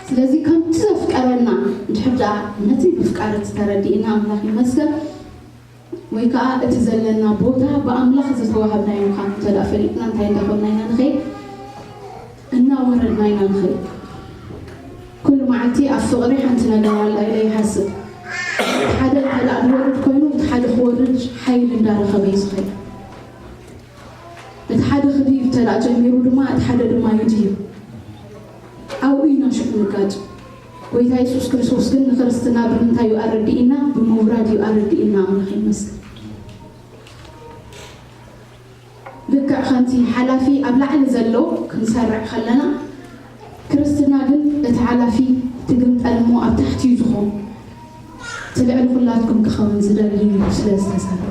ስለዚ ከምቲ ዘፍቀረና እንድሕር ደኣ ነቲ ምፍቃር እቲ ተረዲእና ኣምላኽ ይመስገን ወይ ከዓ እቲ ዘለና ቦታ ብኣምላኽ ዝተዋሃብናዮ ምዃኑ እንተ ደኣ ፈሊጥና እንታይ እንዳኾንና ኢና ንኸይድ? እናወረድና ኢና ንኸይድ። ኩሉ መዓልቲ ኣብ ፍቕሪ ሓንቲ ነገር ኣላ ኢለ ይሓስብ። ሓደ እንተ ደኣ ዝወርድ ኮይኑ እቲ ሓደ ክወርድ ሓይሊ እንዳረኸበ እዩ ዝኸይድ። እቲ ሓደ ክድይብ እንተ ደኣ ጀሚሩ ድማ እቲ ሓደ ድማ ይድይብ። ኣብኡ ኢና ሽዑ ንጋጭ። ጎይታ የሱስ ክርስቶስ ግን ንክርስትና ብምንታይ እዩ ኣረዲእና? ብምውራድ እዩ ኣረዲእና። ኣምላኽ ይመስገን። ልክዕ ከምቲ ሓላፊ ኣብ ላዕሊ ዘሎ ክንሰርዕ ከለና ክርስትና ግን እቲ ሓላፊ ትግምጠል እሞ ኣብ ታሕቲ እዩ ዝኾን። እቲ ልዕሊ ኩላትኩም ክኸውን ዝደሊ እዩ ስለ ዝተሰርዐ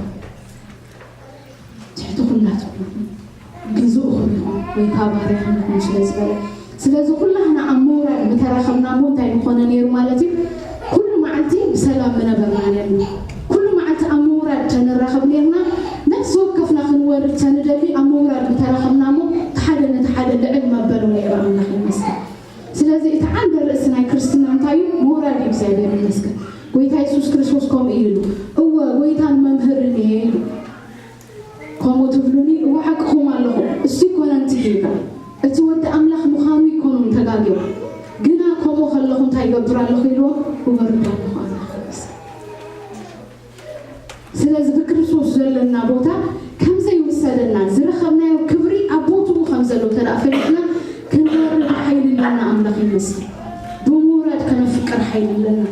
ትሕቲ ኩላትኩም ግዙእኹም ኢኹም ወይ ከዓ ባርያኹም ኢኹም ስለ ዝበለ፣ ስለዚ ኩላህና ኣብ ምውራድ ምተራኸብና እሞ እንታይ ምኾነ ነይሩ ማለት እዩ? ኩሉ መዓልቲ ብሰላም ምነበርና ነርና። ኩሉ መዓልቲ ኣብ ምውራድ ተንራኸብ ነርና። ነፍሲ ወከፍና ክንወርድ ተንደሊ ኣብ ምውራድ ምተራኸብና እሞ እቲ ሓደ ነቲ ሓደ ልዕል መበሎ ነይሩ። ኣምላኽ ይመስገን። ስለዚ እቲ ዓንደ ርእሲ ናይ ክርስትና እንታይ እዩ? ምውራድ እዩ። እግዚኣብሔር ይመስገን። ጎይታ የሱስ ክርስቶስ ከምኡ እዩ ኢሉ፣ እወ ጎይታን መምህርን እየ ኢሉ። ከምኡ ትብሉኒ? እወ ሓቅኹም ኣለኹም። እሱ ይኮነን እቲ ጌጋ፣ እቲ ወዲ ኣምላኽ ምዃኑ ይኮኑን ተጋግዮም። ግና ከምኡ ከለኹ እንታይ ይገብር ኣለኹ ኢልዎም? እወርድ ኣለኹ ኣምላኽ ይመስገን። ስለዚ ብክርስቶስ ዘለና ቦታ ከም ዘይውሰደና፣ ዝረኸብናዮ ክብሪ ኣብ ቦትኡ ከም ዘሎ ተደኣ ፈሊጥና ክንወርድ ሓይሊ ኣለና። ኣምላኽ ይመስገን። ብምውራድ ከነፍቅር ሓይሊ ኣለና።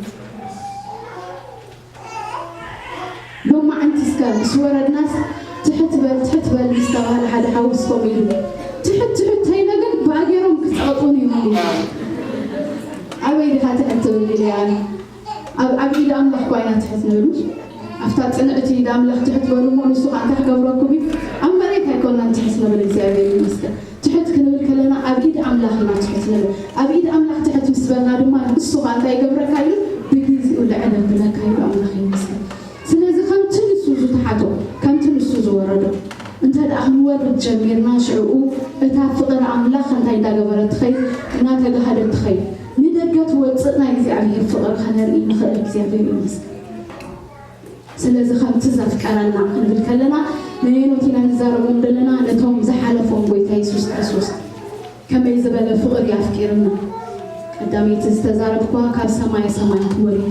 ሎማዓንቲ እስከ ምስ ወረድናስ ትሕት በል ትሕት በል ምስ ተባህለ ሓደ ሓውስ ከምኡ ኢሉ ትሕት ትሕት ተይለ ግን ብኣገሮም ክጸቕጡን እዮም ኢሉ። ኣበይ ድኻ ትሕት ትብል ኢለ ኣነ? ኣብ፣ ኣብ ኢድ ኣምላኽ እኳ ኢና ትሕት ንብል። ኣብታ ጽንዕቲ ኢድ ኣምላኽ ትሕት በሉ እሞ ንሱ ኸኣ እንታይ ክገብረኩም እዩ? ኣብ መሬት ኣይኮንናን ትሕት ንብል፣ እግዚኣብሔር ይመስገን። ትሕት ክንብል ኣብ ኢድ ኣምላኽ ትሕት ምስ በልና ድማ ንሱ ኸኣ እንታይ ይገብረካ ኢሉ? ብግዜኡ ልዕል የብለካ ኢሉ ኣምላኽ ይመስገን። ስለዚ ከምቲ ንሱ ዝተሓቶ፣ ከምቲ ንሱ ዝወረዶ፣ እንተ ደኣ ክንወርድ ጀሚርና፣ ሽዕኡ እታ ፍቕሪ ኣምላኽ እንታይ እንዳገበረት ትኸይድ? እናተጋህደት ትኸይድ። ንደገ ትወጽእ ናይ እግዚኣብሔር ፍቕሪ ከነርኢ ንኽእል። እግዚኣብሔር ይመስገን። ስለዚ ከምቲ ዘፍቀረና ክንብል ከለና፣ ነየኖት ኢና ንዛረቦም ዘለና? ነቶም ዝሓለፎም ጎይታ የሱስ ክርስቶስ ከመይ ዝበለ ፍቕሪ ኣፍቂርና። ቀዳመይቲ ዝተዛረብኳ ካብ ሰማየ ሰማያት ወሪዱ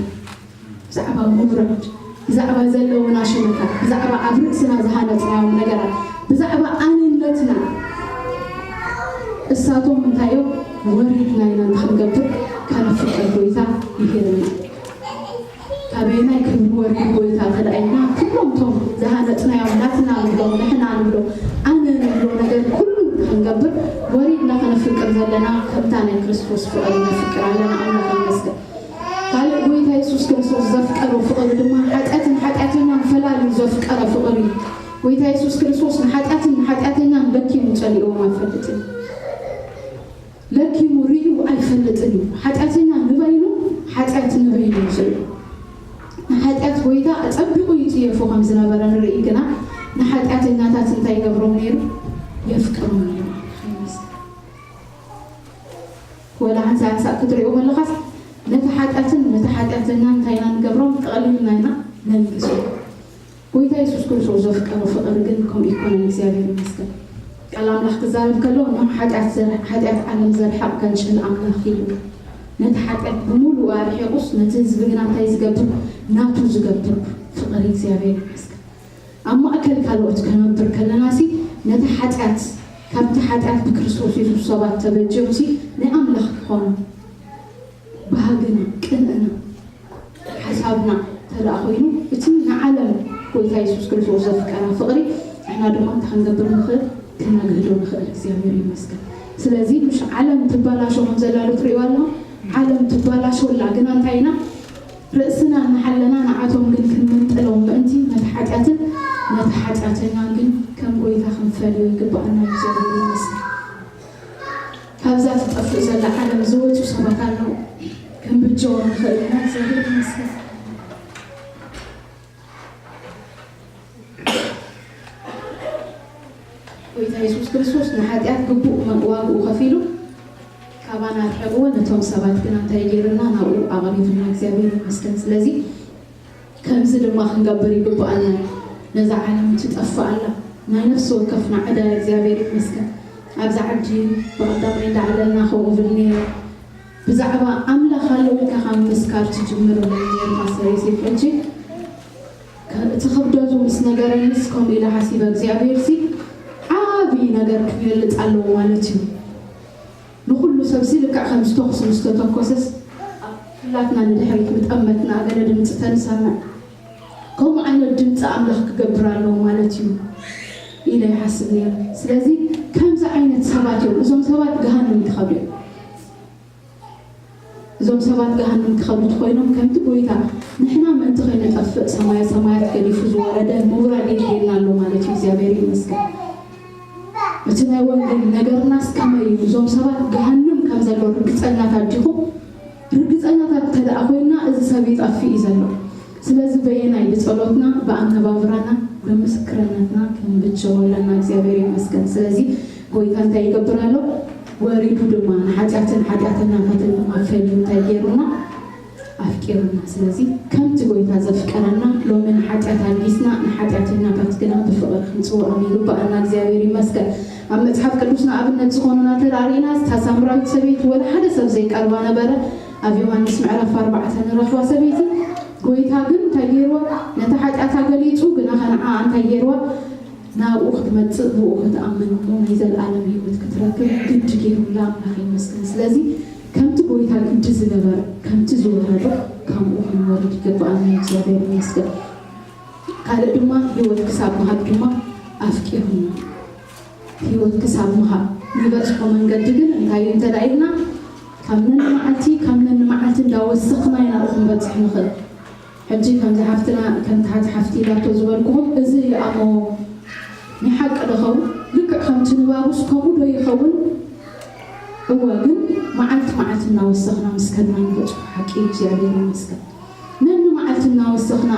ብዛዕባ ምውራድ፣ ብዛዕባ ዘለውና ሸነኻት፣ ብዛዕባ ኣብ ርእስና ዝሃነጽናዮም ነገራት፣ ብዛዕባ ኣንነትና እሳቶም እንታይ እዮም? ወሪድና ኢና ንኽንገብር ከነፍቅር ጎይታ ይሄርና። ካበየናይ ክብሪ ወሪዱ ጎይታ ተዳኢና፣ ኩሎም እቶም ዝሃነጽናዮም ናትና ንብሎም፣ ንሕና ንብሎ፣ ኣነ ንብሎ ነገር ኩሉ ክንገብር ወሪድና ከነፍቅር ዘለና ከምታ ናይ ክርስቶስ ፍቕሪ ነፍቅር ኣለና። ኣምላኽ ይመስገን። ካልእ ጎይታ የሱስ ክርስቶስ ዘፍቀሮ ፍቕሪ ድማ ሓጢኣትን ሓጢኣተኛን ፈላልዩ ዘፍቀረ ፍቕሪ እዩ። ጎይታ የሱስ ክርስቶስ ንሓጢኣትን ንሓጢኣተኛን ለኪሙ ጸሊእዎም ኣይፈልጥን። ለኪሙ ርእዩ ኣይፈልጥን እዩ። ሓጢኣተኛ ንበይኑ፣ ሓጢኣት ንበይኑ እዩ ዝርኢ። ንሓጢኣት ጎይታ ኣጸቢቑ ይጽየፎ ከም ዝነበረ ንርኢ፣ ግና ንሓጢኣተኛታት እንታይ ይገብሮም ነይሩ? የፍቅሮም ነይሩ። ወላ ሓንሳእ ሓንሳእ ክትሪኦ ከለኻስ ነቲ ሓጢኣትን ነቲ ሓጢኣተኛን እንታይ ኢና ንገብሮም? ጠቕሊልና ኢና ነልግሶ። ጎይታ የሱስ ክርስቶስ ዘፍቀሮ ፍቕሪ ግን ከምኡ ይኮነን። እግዚኣብሔር ይመስገን። ቃል ኣምላኽ ክዛረብ ከሎ፣ "እነሆ ሓጢኣት ዘር-፣ ሓጢኣት ዓለም ዘርሕቕ ከንሽል ኣምላኽ" ኢሉ። ነቲ ሓጢኣት ብምሉኡ ኣርሒቑስ፣ ነቲ ህዝቢ ግና እንታይ ዝገብር? ናቱ ዝገብር ፍቕሪ። እግዚኣብሔር ይመስገን። ኣብ ማእከል ካልኦት ከነብር ከለናሲ፣ ነቲ ሓጢኣት፣ ካብቲ ሓጢኣት ብክርስቶስ የሱስ ሰባት ተበጅዮምሲ፣ ናይ ኣምላኽ ክኾኑ ባህግና፣ ቅንእና፣ ሓሳብና እንተ ደኣ ኮይኑ፣ እቲ ንዓለም ጎይታ የሱስ ክርስቶስ ዘፍቀራ ፍቕሪ፣ ንሕና ድማ እንታይ ክንገብር ንኽእል? ክነግህዶ ንኽእል። እግዚኣብሔር ይመስገን። ስለዚ፣ ምሽ ዓለም ትባላሾ ከም ዘላ ዶ ትርእይዋ ኣለኹም? ዓለም ትባላሾ ኣላ፣ ግና እንታይ ኢና? ርእስና እናሓለና ንዓቶም ግን ክንምንጥሎም ምእንቲ፣ ነቲ ሓጢኣትን ነቲ ሓጢኣተኛን ግን ከም ጎይታ ክንፈልዮ ይግብኣና። እግዚኣብሔር ይመስገን። ካብዛ ትጠፍእ ዘላ ዓለም ዝወጹ ሰባት ኣለዉ። ክንብጀዎም ንኽእል ኢና። እግዚኣብሔር ይመስገን። ጎይታ የሱስ ክርስቶስ ንሓጢኣት ግቡእ መ-፣ ዋግኡ ከፊሉ ካባና ኣርሒቕዎ፣ ነቶም ሰባት ግና እንታይ ገይሩና? ናብኡ ኣቕሪቡና። እግዚኣብሔር ይመስገን። ስለዚ ከምዚ ድማ ክንገብር ይግብኣና። ነዛ ዓለም ትጠፍእ ኣላ። ናይ ነፍሲ ወከፍና ዕዳ። እግዚኣብሔር ይመስገን። ኣብዚ ዓዲ ብቐዳማይ እንዳዕለልና ከምኡ ብል ነይረ። ብዛዕባ ኣምላኽ ኣሎ ኢልካ ካብ ምስካር ትጅምር ብል ነይርካ ሰበይተይ። ሕጂ ከ-፣ እቲ ክብደቱ ምስ ነገረኒስ ከምኡ ኢለ ሓሲበ፣ እግዚኣብሔርሲ ዓብዪ ነገር ክገልጽ ኣለዎ ማለት እዩ። ንኹሉ ሰብሲ ልክዕ ከምዚ ተኹሲ ምስ ተተኮሰስ፣ ኩላትና ንድሕሪት ምጠመትና፣ ገለ ድምፂ ተንሰምዕ። ከምኡ ዓይነት ድምፂ ኣምላኽ ክገብር ኣለዎ ማለት እዩ ኢለ ይሓስብ ነይረ። ስለዚ ከምዚ ዓይነት ሰባት እዮም። እዞም ሰባት ገሃነም ክኸዱ እዮም። እዞም ሰባት ገሃነም ክኸዱ እንተኾይኖም፣ ከምቲ ጎይታ ንሕና ምእንቲ ከይንጠፍእ ሰማየ ሰማያት ገዲፉ ዝወረደ ምውራድ የድልየና ኣሎ ማለት እዩ። እግዚኣብሔር ይመስገን። እቲ ናይ ወንጌል ነገርናስ ከመይ እዩ? እዞም ሰባት ገሃነም ከም ዘሎ ርግጸኛታት ዲኹም? ርግጸኛታት እንተ ደኣ ኮይንና፣ እዚ ሰብ ይጠፍእ እዩ ዘሎ። ስለዚ በየናይ? ብጸሎትና፣ ብኣነባብራና፣ ብምስክርነትና ክንብጀው ኣለና። እግዚኣብሔር ይመስገን። ስለዚ ጎይታ እንታይ ይገብር ኣሎ? ወሪዱ ድማ ንሓጢኣትን ሓጢኣተኛታትን ድማ ፈልዩ እንታይ ገይሩና? ኣፍቂሩና። ስለዚ ከምቲ ጎይታ ዘፍቀረና፣ ሎሚ ንሓጢኣት ኣልጊስና፣ ንሓጢኣተኛታት ግና ብፍቕሪ ክንጽውዖም ይግብኣና። እግዚኣብሔር ይመስገን። ኣብ መጽሓፍ ቅዱስ ንኣብነት ዝኾኑና እንተ ደኣ ርኢና፣ እታ ሳምራዊት ሰበይቲ ወላ ሓደ ሰብ ዘይቀርባ ነበረ። ኣብ ዮሃንስ ምዕራፍ ኣርባዕተ ንረኽባ ሰበይቲ፣ ጎይታ ግን እንታይ ገይርዋ? ነቲ ሓጢኣታ ገሊጹ፣ ግና ኸንዓ እንታይ ገይርዋ? ናብኡ ክትመጽእ፣ ብኡ ክትኣምን እሞ ናይ ዘለኣለም ህይወት ክትረክብ ግዲ ገይሩላ። ኣምላኽ ይመስገን። ስለዚ ከምቲ ጎይታ ግዲ ዝገበረ፣ ከምቲ ዝወረዶ፣ ከምኡ ክንወርድ ይግብኣና። እግዚኣብሔር ይመስገን። ካልእ ድማ ህይወት ክሳብ ምሃብ ድማ ኣፍቂሩና። ህይወት ክሳብ ምሃብ ንበጽሖ መንገዲ ግን እንታይ እዩ እንተ ደኣ ኢልና፣ ካብ ነንመዓልቲ፣ ካብ ነንመዓልቲ እንዳወሰኽና ኢና ክንበጽሕ ንኽእል። ሕጂ ከምዚ ሓፍትና፣ ከምቲ ሓንቲ ሓፍቲ ኢላቶ ዝበልኩኹም፣ እዚ ይኣሞ ናይ ሓቂ ዶ ኸውን? ልክዕ ከምቲ ንባቡስ ከምኡ ዶ ይኸውን? እወ፣ ግን መዓልቲ መዓልቲ እናወሰኽና ምስ ከድና ንበጽሖ ሓቂ እዩ። እግዚኣብሔር ይመስገን። ነኒ መዓልቲ እናወሰኽና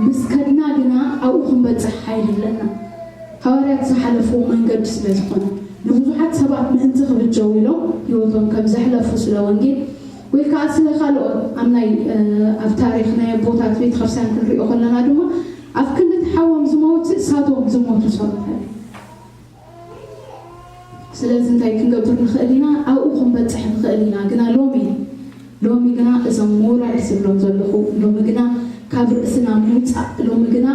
ምስ ከድና ግና ኣብኡ ክንበጽሕ ሓይሊ ኣለና። ሃዋርያት ዝሓለፍዎ መንገዲ ስለ ዝኾነ፣ ንብዙሓት ሰባት ምእንቲ ክብጀው ኢሎም ህይወቶም ከም ዘሕለፉ ስለ ወንጌል ወይ ከዓ ስለ ካልኦት ኣብ ናይ ኣብ ታሪኽ ናይ ኣቦታት ቤተክርስትያን ክንሪኦ ከለና ድማ ኣብ ክንዲ ሓዎም ዝመውት እሳቶም ዝሞቱ ሰባት ኣለ። ስለዚ እንታይ ክንገብር ንኽእል ኢና? ኣብኡ ክንበፅሕ ንኽእል ኢና። ግና ሎሚ ሎሚ ግና እዞም ሞራል ዝብሎም ዘለኹ ሎሚ ግና ካብ ርእስና ምውፃእ ሎሚ ግና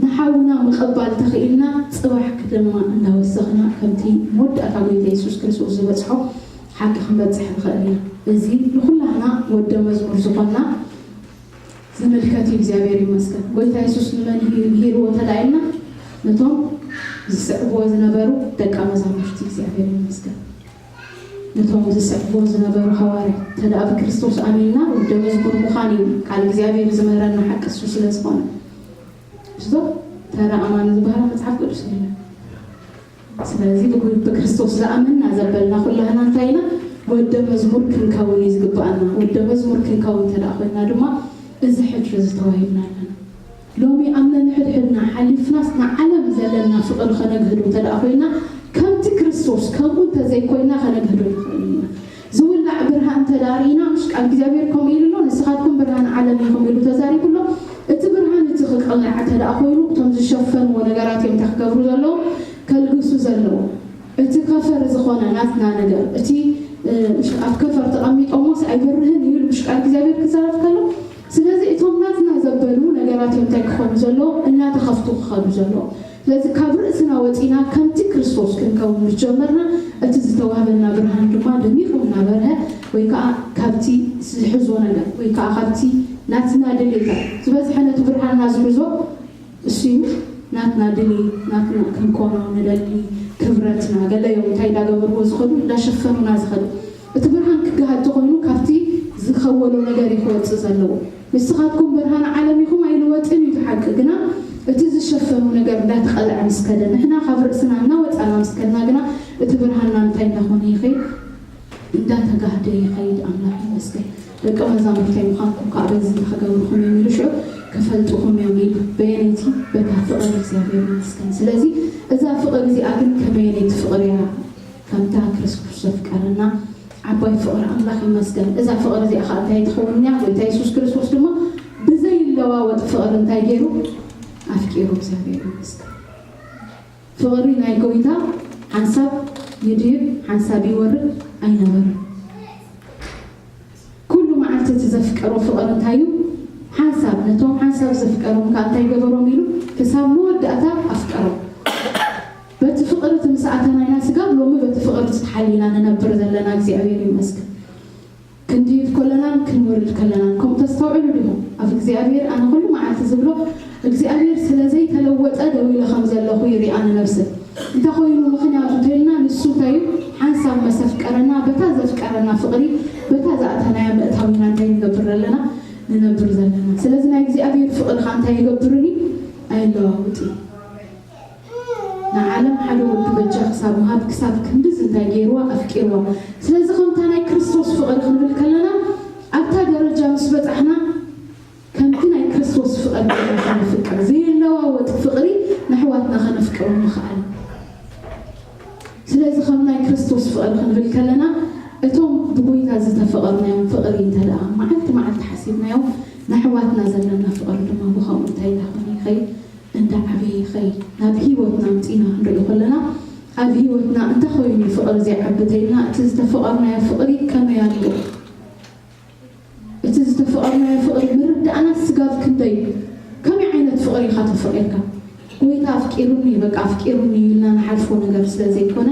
ንሓውና ምቕባል ተኽኢልና ፅባሕ ድማ እናወሰኽና ከምቲ መወዳእታ ጎይታ የሱስ ክርስቶስ ዝበፅሖ ሓቂ ክንበፅሕ ንኽእል ኢና። እዚ ንኩላህና ወደ መዝሙር ዝኾንና ዝምልከት እዩ። እግዚኣብሔር ይመስገን። ጎይታ የሱስ ንመን ምሂርዎ ተዳኢልና ነቶም ዝስዕብዎ ዝነበሩ ደቀ መዛሙርቲ እግዚኣብሔር ይመስገን። ነቶም ዝስዕብዎ ዝነበሩ ሃዋርያ ተደኣ ብክርስቶስ ኣሚንና ወደ መዝሙር ምዃን እዩ ቃል እግዚኣብሔር ዝምህረና ሓቂ እሱ ስለ ዝኾነ። እሱ ተራ ኣማኒ ዝበሃላ መጽሓፍ ቅዱስ የለን። ስለዚ ብክርስቶስ ዝኣመንና ዘበልና ኩላህና እንታይ ኢና? ወደ መዝሙር ክንከውን እዩ ዝግብኣና። ወደ መዝሙር ክንከውን እንተ ኮይና ድማ እዚ ሕድሪ ዝተዋሂብና ኣለና። ሎሚ ኣብ ነንሕድሕድና ሓሊፍናስ ንዓለም ዘለና ፍቕሪ ከነግህዶ እንተ ኮይና ከምቲ ክርስቶስ ከምኡ እንተዘይኮይና ከነግህዶ ንኽእል ኢና። ዝውላዕ ብርሃን ተዳሪእና ምሽ ቃል እግዚኣብሔር ከምኡ ኢሉ ኣሎ፣ ንስኻትኩም ብርሃን ዓለም ኢኹም ኢሉ ተዛሪቡ ኣሎ። እቲ ብርሃን እቲ ክቀልዕ እንተ ደኣ ኮይኑ እቶም ዝሸፈንዎ ነገራት እዮም እንታይ ክገብሩ ዘለዎም? ከልግሱ ዘለዎም። እቲ ከፈር ዝኾነ ናትና ነገር እቲ ኣብ ከፈር ተቐሚጦሞስ ኣይበርህን እዩ ምሽ ቃል እግዚኣብሔር ክዛረብ ከሎ። ስለዚ እቶም ናትና ዘበሉ ነገራት እዮም እንታይ ክኾኑ ዘለዎም? እናተኸፍቱ ክኸዱ ዘለዎም። ስለዚ ካብ ርእስና ወፂና ከምቲ ክርስቶስ ክንከውን ምስ ጀመርና እቲ ዝተዋህበና ብርሃን ድማ ደሚቑ እናበርሀ ወይ ከዓ ካብቲ ዝሕዞ ነገር ወይ ከዓ ካብቲ ናትና ድሌታት ዝበዝሐ ነቲ ብርሃንና ዝሕዞ እሱ እዩ። ናትና ድሌ ናትና ክንኮኖ ንደሊ ክብረትና ገለ እዮም እንታይ እንዳገበርዎ ዝኸዱ እንዳሸፈኑና ዝኸዱ እቲ ብርሃን ክገሃድ ተኾይኑ ካብቲ ዝኸወሎ ነገር እዩ ክወፅእ ዘለዎ። ንስኻትኩም ብርሃን ዓለም ኢኹም ኣይልወጥን እዩ ሓቂ ግና እቲ ዝሸፈኑ ነገር እንዳተቐልዐ ምስ ከደ ንሕና ካብ ርእስና እናወፃና ምስ ከድና ግና እቲ ብርሃንና እንታይ እንዳኾነ ይኸይድ እንዳተጋህደ ይኸይድ። ኣምላኽ ይመስገን። ደቂ መዛሙርተይ ምዃንኩም ከዓ በዚ ክገብርኹም እዮም ኢሉ ሽዑ ክፈልጥኹም እዮም ኢሉ በየነይቲ በታ ፍቕሪ እግዚኣብሔር ይመስገን። ስለዚ እዛ ፍቕሪ እዚኣ ግን ከመየነይቲ ፍቕሪ እያ? ከምታ ክርስቶስ ዘፍቀረና ዓባይ ፍቕሪ ኣምላኽ ይመስገን። እዛ ፍቕሪ እዚኣ ከዓ እንታይ ትኸውን እያ? ጎይታ የሱስ ክርስቶስ ድማ ብዘይለዋወጥ ፍቕሪ እንታይ ገይሩ ኣፍቂሩ እግዚኣብሔር ይመስገን። ፍቕሪ ናይ ጎይታ ሓንሳብ ይድይብ ሓንሳብ ይወርድ ኣይነበረን። ኩሉ መዓልቲ እቲ ዘፍቀሮ ፍቕሪ እንታይ እዩ? ሓንሳብ ነቶም ሓንሳብ ዘፍቀሮም ከዓ እንታይ ገበሮም ኢሉ ክሳብ መወዳእታ ኣፍቀሮም። በቲ ፍቕሪ እቲ ምስ ኣተና ኢና ስጋብ ሎሚ በቲ ፍቕሪ ዝተሓሊና ንነብር ዘለና እግዚኣብሔር ይመስገን። ክንድይብ ከለናን ክንወርድ ከለናን ከምኡ ተስተውዕሉ ዲኹም? ኣብ እግዚኣብሔር ኣነ ኩሉ መዓልቲ ዝብሎ እግዚኣብሔር ስለ ዘይተለወጠ ደው ኢለ ከም ዘለኹ ይሪኣ ንነብሲ እንተኾይኑ ምኽንያቱ እንተልና ንሱ እንታይ እዩ ሓንሳብ መሰፍቀረና በታ ዘፍቀረና ፍቕሪ በታ ዝኣተናያ ምእታዊና እንታይ ንገብር ዘለና ንነብር ዘለና ስለዚ ናይ እግዚኣብሔር ፍቕሪ ካ እንታይ ይገብርኒ ኣየለዋውጥ ንዓለም ሓደ ወዲ በጃ ክሳብ ምሃብ ክሳብ ክንድዚ እንታይ ገይርዋ ኣፍቂርዋ። ስለዚ ከምታ ናይ ክርስቶስ ፍቕሪ ክንብል ከለና ኣብታ ደረጃ ምስ በጻሕና ከምቲ ናይ ክርስቶስ ፍቕሪ ገይርና ከነፍቅር ዘየለዋወጥ ፍቕሪ ንሕዋትና ከነፍቅሮም ምኽኣል። ስለዚ ከም ናይ ክርስቶስ ፍቕሪ ክንብል ከለና እቶም ብጎይታ ዝተፈቐርናዮም ፍቕሪ እንተ ደኣ መዓልቲ መዓልቲ ሓሲብናዮም ንሕዋትና ዘለና ፍቕሪ ድማ ብኸምኡ እንታይ እንዳኾነ ይኸይድ እንዳዓበየ ይኸይድ። ናብ ህይወትና ኣምፂና ክንሪኦ ከለና ኣብ ህይወትና እንታይ ኮይኑ ፍቕሪ ዘይዓቢ ተይልና እቲ ዝተፈቐርናዮ ፍቕሪ ከመይ ኣሎ? እቲ ዝተፈቐርናዮ ፍቕሪ ምርዳእና ስጋብ ክንደይ እዩ? ከመይ ዓይነት ፍቕሪ ኢኻ ተፈቒርካ? ጎይታ ኣፍቂሩኒ በቃ ኣፍቂሩኒ ኢልና ንሓልፎ ነገር ስለ ዘይኮነ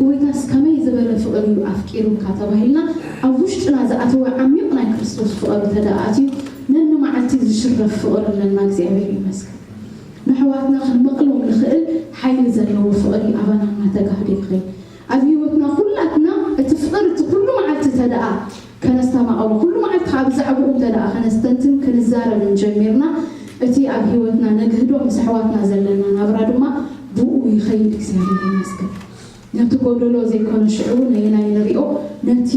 ጎይታስ ከመይ ዝበለ ፍቕሪ እዩ ኣፍቂሩካ ተባሂልና ኣብ ውሽጥና ዝኣተወ ዓሚቕ ናይ ክርስቶስ ፍቕሪ ተደኣ ኣትዩ ነኒ መዓልቲ ዝሽረፍ ፍቕሪ ኣለና እግዚኣብሔር ይመስገን። ንሕዋትና ክንመቕሎም ንኽእል ሓይሊ ዘለዎ ፍቕሪ ኣባና እናተጋህደ ይኸይድ። ኣብ ህይወትና ኩላትና እቲ ፍቕሪ እቲ ኩሉ መዓልቲ ተደኣ ከነስተማቐሎ ኩሉ መዓልቲ ካብ ብዛዕባኡ እንተ ደኣ ከነስተንትን ክንዛረብን ጀሚርና እቲ ኣብ ህይወትና ነግህዶ ምስ ኣሕዋትና ዘለና ናብራ ድማ ብኡ ይኸይድ እግዚኣብሔር ይመስገን። ነቲ ጎደሎ ዘይኮነ ሽዑ ነየናይ ንሪኦ? ነቲ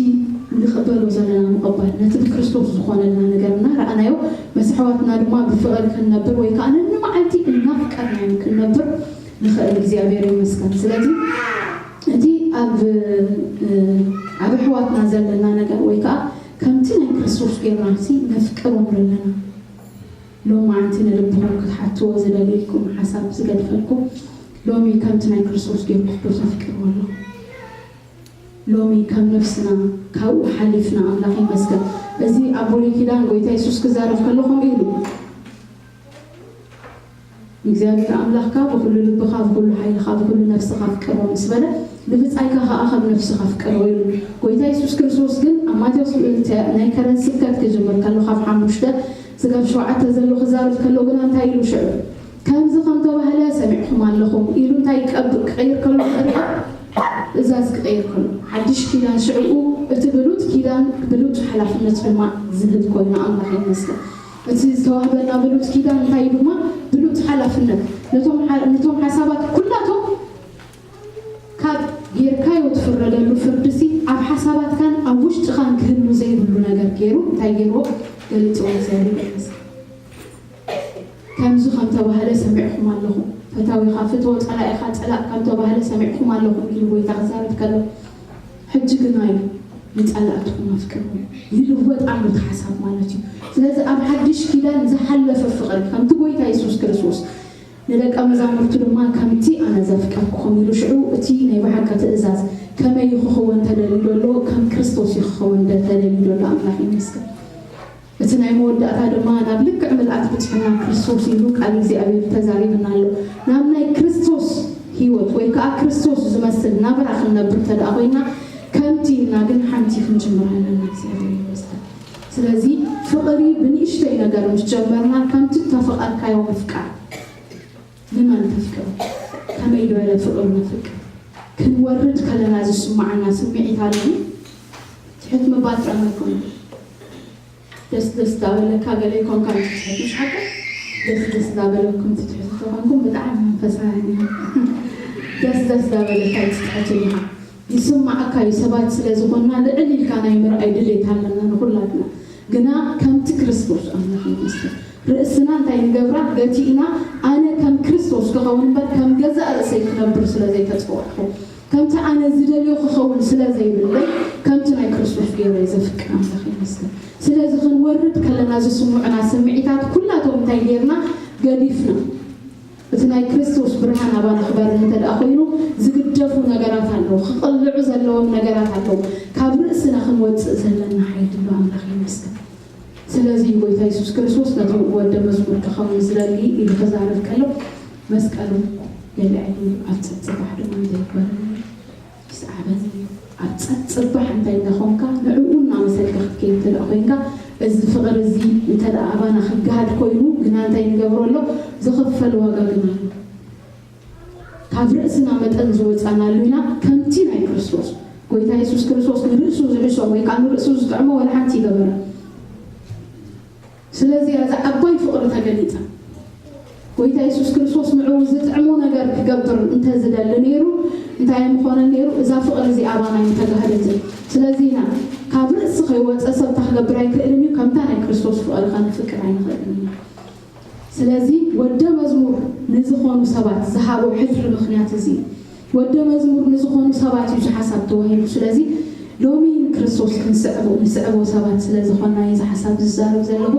ንቕበሎ ዘለና ምቕባል፣ ነቲ ብክርስቶስ ዝኾነልና ነገር እናረኣናዮ፣ ምስ ኣሕዋትና ድማ ብፍቕሪ ክንነብር ወይ ከዓ ነንመዓልቲ እናፍቀርናዮም ክንነብር ንኽእል። እግዚኣብሔር ይመስገን። ስለዚ እቲ ኣብ ኣብ ኣሕዋትና ዘለና ነገር ወይ ከዓ ከምቲ ናይ ክርስቶስ ጌርና ሲ ነፍቅሮም ዘለና ሎማዓንቲ ንልብኹም ክትሓትዎ ዝደልየልኩም ሓሳብ ዝገድፈልኩም፣ ሎሚ ከምቲ ናይ ክርስቶስ ጌርኩም ዶ ተፍቅርዎ ኣለኹም? ሎሚ ከም ነፍስና ካብኡ ሓሊፍና፣ ኣምላኽ ይመስገን። እዚ ኣብ ብሉይ ኪዳን ጎይታ የሱስ ክዛረብ ከሎ ከምኡ ኢሉ፣ እግዚኣብሔር ኣምላኽካ ብኹሉ ልብኻ፣ ብኹሉ ሓይልኻ፣ ብኹሉ ነፍስኻ ፍቀሮ ምስ በለ፣ ንብጻይካ ኸኣ ከም ነፍስኻ ፍቀሮ ኢሉ። ጎይታ የሱስ ክርስቶስ ግን ኣብ ማቴዎስ ምእንቲ ናይ ከረን ስብከት ክጅምር ከሎ ካብ ሓሙሽተ ስጋብ ሸውዓተ ዘሎ ክዛረብ ከሎ ግና እንታይ ኢሉ ሽዑ? ከምዚ ከም ተባህለ ሰሚዕኹም ኣለኹም ኢሉ እንታይ ይቀብ-፣ ክቐይር ከሎ ንርኢ? ትእዛዝ ክቐይር ከሎ ሓድሽ ኪዳን ሽዕኡ እቲ ብሉጽ ኪዳን ብሉጽ ሓላፍነት ድማ ዝህብ ኮይኑ ኣምላኽ ይመስገን። እቲ ዝተዋህበና ብሉጽ ኪዳን እንታይ ድማ ብሉጽ ሓላፍነት ነቶም ሓ-፣ ነቶም ሓሳባት ኩላቶም ካብ ጌርካዮ ትፍረደሉ ፍርድሲ ኣብ ሓሳባትካን ኣብ ውሽጥኻን ክህሉ ዘይብሉ ነገር ገይሩ እንታይ ገይርዎ? ገሊጽዎ። እግዚኣብሔር ይመስገን። ከምዚ ከም ተባህለ ሰሚዕኹም ኣለኹም፣ ፈታዊኻ ፍቶ፣ ጸላኢኻ ጽላእ ከም ተባህለ ሰሚዕኹም ኣለኹም ኢሉ ጎይታ ክዛረብ ከሎ፣ ሕጂ ግና እዩ ንጸላእትኹም ኣፍቅርዎም። ይልወጥ ኣሎ እቲ ሓሳብ ማለት እዩ። ስለዚ ኣብ ሓድሽ ኪዳን ዝሓለፈ ፍቕሪ ከምቲ ጎይታ የሱስ ክርስቶስ ንደቀ መዛሙርቱ ድማ ከምቲ ኣነ ዘፍቀርኩኹም ኢሉ ሽዑ እቲ ናይ ብሓቂ ትእዛዝ ከመይ እዩ ክኸውን ተደልዩ ዘሎ? ከም ክርስቶስ እዩ ክኸውን ደ-፣ ተደልዩ ዘሎ። ኣምላኽ ይመስገን። እቲ ናይ መወዳእታ ድማ ናብ ልክዕ ምልኣት ብጽሕና ክርስቶስ ኢሉ ቃል እግዚኣብሔር ተዛሪብና ኣሎ። ናብ ናይ ክርስቶስ ህይወት ወይ ከዓ ክርስቶስ ዝመስል ናብራ ክንነብር እንተ ደኣ ኮይና ከምቲ ኢልና ግን ሓንቲ ክንጅምር ኣለና። እግዚኣብሔር ይመስገን። ስለዚ ፍቕሪ ብንእሽተይ ነገር ምስ ጀመርና ከምቲ እተፈቐርካዮ ምፍቃር። ንመን ተፍቅሩ? ከመይ ዝበለ ፍቕሪ ነፍቅር? ክንወርድ ከለና ዝስማዓና ስምዒት ኣሎ። ትሕት ምባል ጥራይ ኣይኮነን። ደስ ደስ ዳበለካ ገለ ይኮንካ ትትሕት፣ ምሽ ሓቂ? ደስ ደስ ዳበለኩም ትትሕቱ ተኾንኩም ብጣዕሚ መንፈሳውያን ኢና። ደስ ደስ ዳበለካ ይትትሕት ኢኻ። ይስማዓካ እዩ፣ ሰባት ስለ ዝኾንና ልዕል ኢልካ ናይ ምርኣይ ድሌት ኣለና ንኹላትና። ግና ከምቲ ክርስቶስ ኣምላኽ ይመስገን ርእስና እንታይ ንገብራ? ገቲእና ኣነ ከም ክርስቶስ ክኸውን እምበር ከም ገዛእ ርእሰይ ክነብር ስለ ዘይተጸዋዕኹ፣ ከምቲ ኣነ ዝደልዮ ክኸውን ስለ ዘይብለይ ከምቲ ናይ ክርስቶስ ገይረ ዘፍቅር ኣምላኽ ይመስገን። ስለዚ ክንወርድ ከለና ዝስምዑና ስምዒታት ኩላቶም እንታይ ጌርና ገዲፍና፣ እቲ ናይ ክርስቶስ ብርሃን ኣባና ክበርህ እንተ ደኣ ኮይኑ ዝግደፉ ነገራት ኣለዉ፣ ክቕልዑ ዘለዎም ነገራት ኣለዉ። ካብ ርእስና ክንወጽእ ዘለና ሓይሊ ኣሎ። ኣምላኽ ይመስገን። ስለዚ ጎይታ የሱስ ክርስቶስ ነቶም ወደ መዝሙር ክኸውን ዝደሊ ኢሉ ክዛረብ ከሎ መስቀሉ ገሊዐ እዩ። ኣብ ጸጽባሕ ድማ እንታይ ይግበረኒ? ይስዓበኒ እዩ። ኣብ ጸጽባሕ እንታይ እንዳኾንካ ንዕኡ እናመሰልካ ክትከይድ እንተ ደኣ ኮይንካ፣ እዚ ፍቕሪ እዚ እንተ ደኣ ኣባና ክገሃድ ኮይኑ ግና እንታይ ንገብሮ ኣሎ? ዝኽፈል ዋጋ ግን ኣሎ። ካብ ርእስና መጠን ዝወጻናሉ ኢና። ከምቲ ናይ ክርስቶስ ጎይታ የሱስ ክርስቶስ ንርእሱ ዝሕሶ ወይ ከዓ ንርእሱ ዝጥዕሞ ወላ ሓንቲ ይገበረ። ስለዚ እዛ ዓባይ ፍቕሪ ተገሊጻ። ጎይታ የሱስ ክርስቶስ ንዕኡ ዝጥዕሞ ነገር ክገብር እንተ ዝደሊ ነይሩ፣ እንታይ ምኾነ ነይሩ? እዛ ፍቕሪ እዚኣ ኣባና ኣይምተጋህደትን። ስለዚ ኢና ካብ ርእሲ ከይወጸ ሰብ እንታይ ክገብር ኣይክእልን እዩ፣ ከምታ ናይ ክርስቶስ ፍቕሪ ከነፍቅር ኣይንኽእልን ኢና። ስለዚ ወደ መዝሙር ንዝኾኑ ሰባት ዝሃቦ ሕድሪ ምኽንያት እዚ እዩ። ወደ መዝሙር ንዝኾኑ ሰባት እዩ እዚ ሓሳብ ተዋሂቡ። ስለዚ ሎሚ ንክርስቶስ ክንስዕቦ፣ ንስዕቦ ሰባት ስለ ዝኾንና እዩ እዚ ሓሳብ ዝዛረብ ዘለኹ።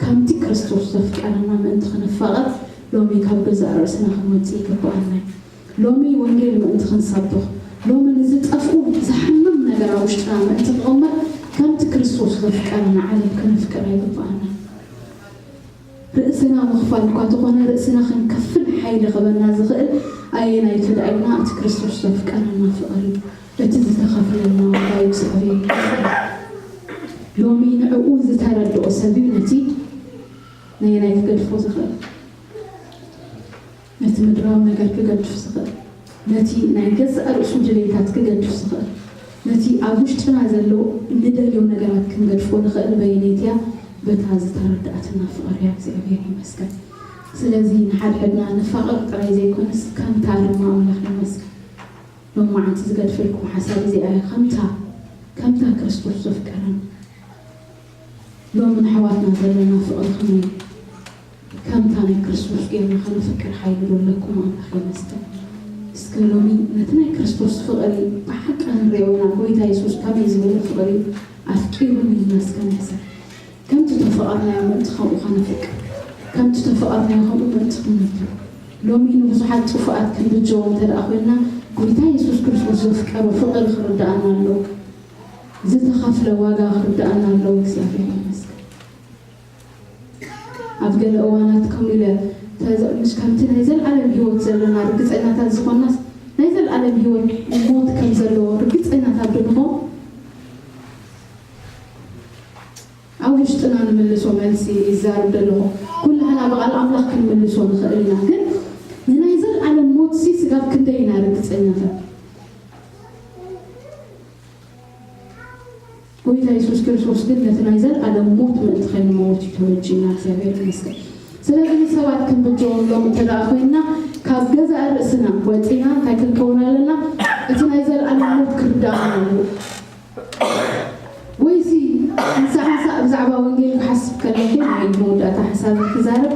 ከምቲ ክርስቶስ ዘፍቀረና ምእንቲ ክንፋቐር ሎሚ ካብ ገዛእ ርእስና ክንወጽእ ይግብኣና እዩ። ሎሚ ወንጌል ምእንቲ ክንሰብኽ፣ ሎሚ ንዝጠፍኡ ዘሕምም ነገር ኣብ ውሽጥና ምእንቲ ክቕመጥ ከምቲ ክርስቶስ ዘፍቀረና ዓለም ከነፍቅር ኣይግብኣና። ርእስና ምኽፋል እኳ ተኾነ ርእስና ክንከፍል ሓይሊ ክበና ዝኽእል ኣየናይ ተዳኢልና እቲ ክርስቶስ ዘፍቀረና ፍቕሪ እዩ። እቲ ዝተኸፍለልና ዋጋ እዩ እግዚኣብሔር ይመስገን። ሎሚ ንዕኡ ዝተረድኦ ሰብ እዩ ነቲ ነየናይ ክገድፎ ዝኽእል? ነቲ ምድራዊ ነገር ክገድፍ ዝኽእል፣ ነቲ ናይ ገዛእ ርእሱ ድሌታት ክገድፍ ዝኽእል፣ ነቲ ኣብ ውሽጥና ዘሎ እንደልዮ ነገራት ክንገድፎ ንኽእል በየነይቲ እያ? በታ ዝተረድኣትና ፍቕሪ እያ። እግዚኣብሔር ይመስገን። ስለዚ ንሓድሕድና ንፋቐር ጥራይ ዘይኮነስ ከምታ ድማ ኣምላኽ ይመስገን። ሎማዓንቲ ዝገድፈልኩም ሓሳብ እዚኣ እያ። ከምታ ከምታ ክርስቶስ ዘፍቀረና ሎሚ ንኣሕዋትና ዘለና ፍቕሪ ከመይ ከምታ ናይ ክርስቶስ ጌርና ከነፍቅር ሓይሊ ዶ ኣለኩም? ኣምላኽ ይመስገን። እስከ ሎሚ ነቲ ናይ ክርስቶስ ፍቕሪ ብሓቂ ክንሪኦ ኢና። ጎይታ የሱስ ከመይ ዝበለ ፍቕሪ ኣፍቂሩኒ ኢልና እስከ ንሕሰብ። ከምቲ ተፈቐርናዮ ምእንቲ ከምኡ ከነፍቅር፣ ከምቲ ተፈቐርናዮ ከምኡ ምእንቲ ክንነብር። ሎሚ ንብዙሓት ጥፉኣት ክንብጀዎም እንተ ደኣ ኮይንና፣ ጎይታ የሱስ ክርስቶስ ዘፍቀሮ ፍቕሪ ክርድኣና ኣለዎ። ዝተኸፍለ ዋጋ ክርድኣና ኣለዎ። እግዚኣብሔር ይመስገን። ኣብ ገለ እዋናት ከምኡ ኢለ ተዘ- ምስ ከምቲ ናይ ዘለኣለም ህይወት ዘለና ርግጸኛታት ዝኾንናስ ናይ ዘለኣለም ህይወት ሞት ከም ዘለዎ ርግጸኛታት ዶ ንኾን? ኣብ ውሽጥና ንምልሶ መልሲ ይዛረብ ዘለኹ ኩላህና ብቓል ኣምላኽ ክንምልሶ ንኽእል ኢና። ግን ንናይ ዘለኣለም ሞትሲ ስጋብ ክንደይ ኢና ርግጸኛታት? ጎይታ የሱስ ክርስቶስ ግን ነቲ ናይ ዘለኣለም ሞት ምእንቲ ከይንመውት እዩ ተበጂና። እግዚኣብሔር ይመስገን። ስለዚ ንሰባት ክንብጀዎም ሎም እንተ ደኣ ኮይንና ካብ ገዛእ ርእስና ወፂና እንታይ ክንከውን ኣለና? እቲ ናይ ዘለኣለም ሞት ክርዳእና ኣለዎ። ወይሲ ንሳ ሓንሳእ ብዛዕባ ወንጌል ክሓስብ ከለኹ ናይ መወዳእታ ሓሳብ ክዛረብ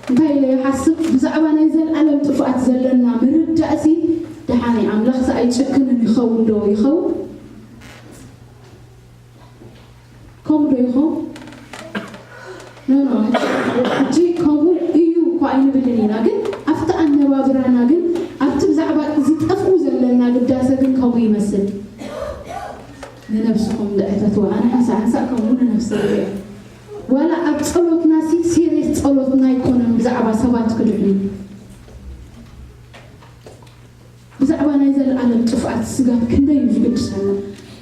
እንታይ ኢለ ይሓስብ? ብዛዕባ ናይ ዘለኣለም ጥፍኣት ዘለና ምርዳእሲ ደሓነይ ኣምላኽሲ ኣይጭክንን ይኸውን ዶ ይኸውን? ከምኡ ዶ ይኸውን? ኖ ኖ፣ ሕጂ ከምኡ እዩ እኮ ኣይንብልን ኢና። ግን ኣብቲ ኣነባብራና ግን ኣብቲ ብዛዕባ ዝጠፍኡ ዘለና ግዳሰ ግን ከምኡ ይመስል። ንነብስኹም ዝዕተትዋ ኣነ ሓንሳእ ሓንሳእ ከምኡ ንነብሰይ ይሪኦ። ዋላ ኣብ ጸሎትናሲ ሲሪየስ ጸሎትና ኣይኮነን ብዛዕባ ሰባት ክድሕኑ። ብዛዕባ ናይ ዘለኣለም ጥፍኣት ስጋብ ክንደይ እዩ ዝግድሰና?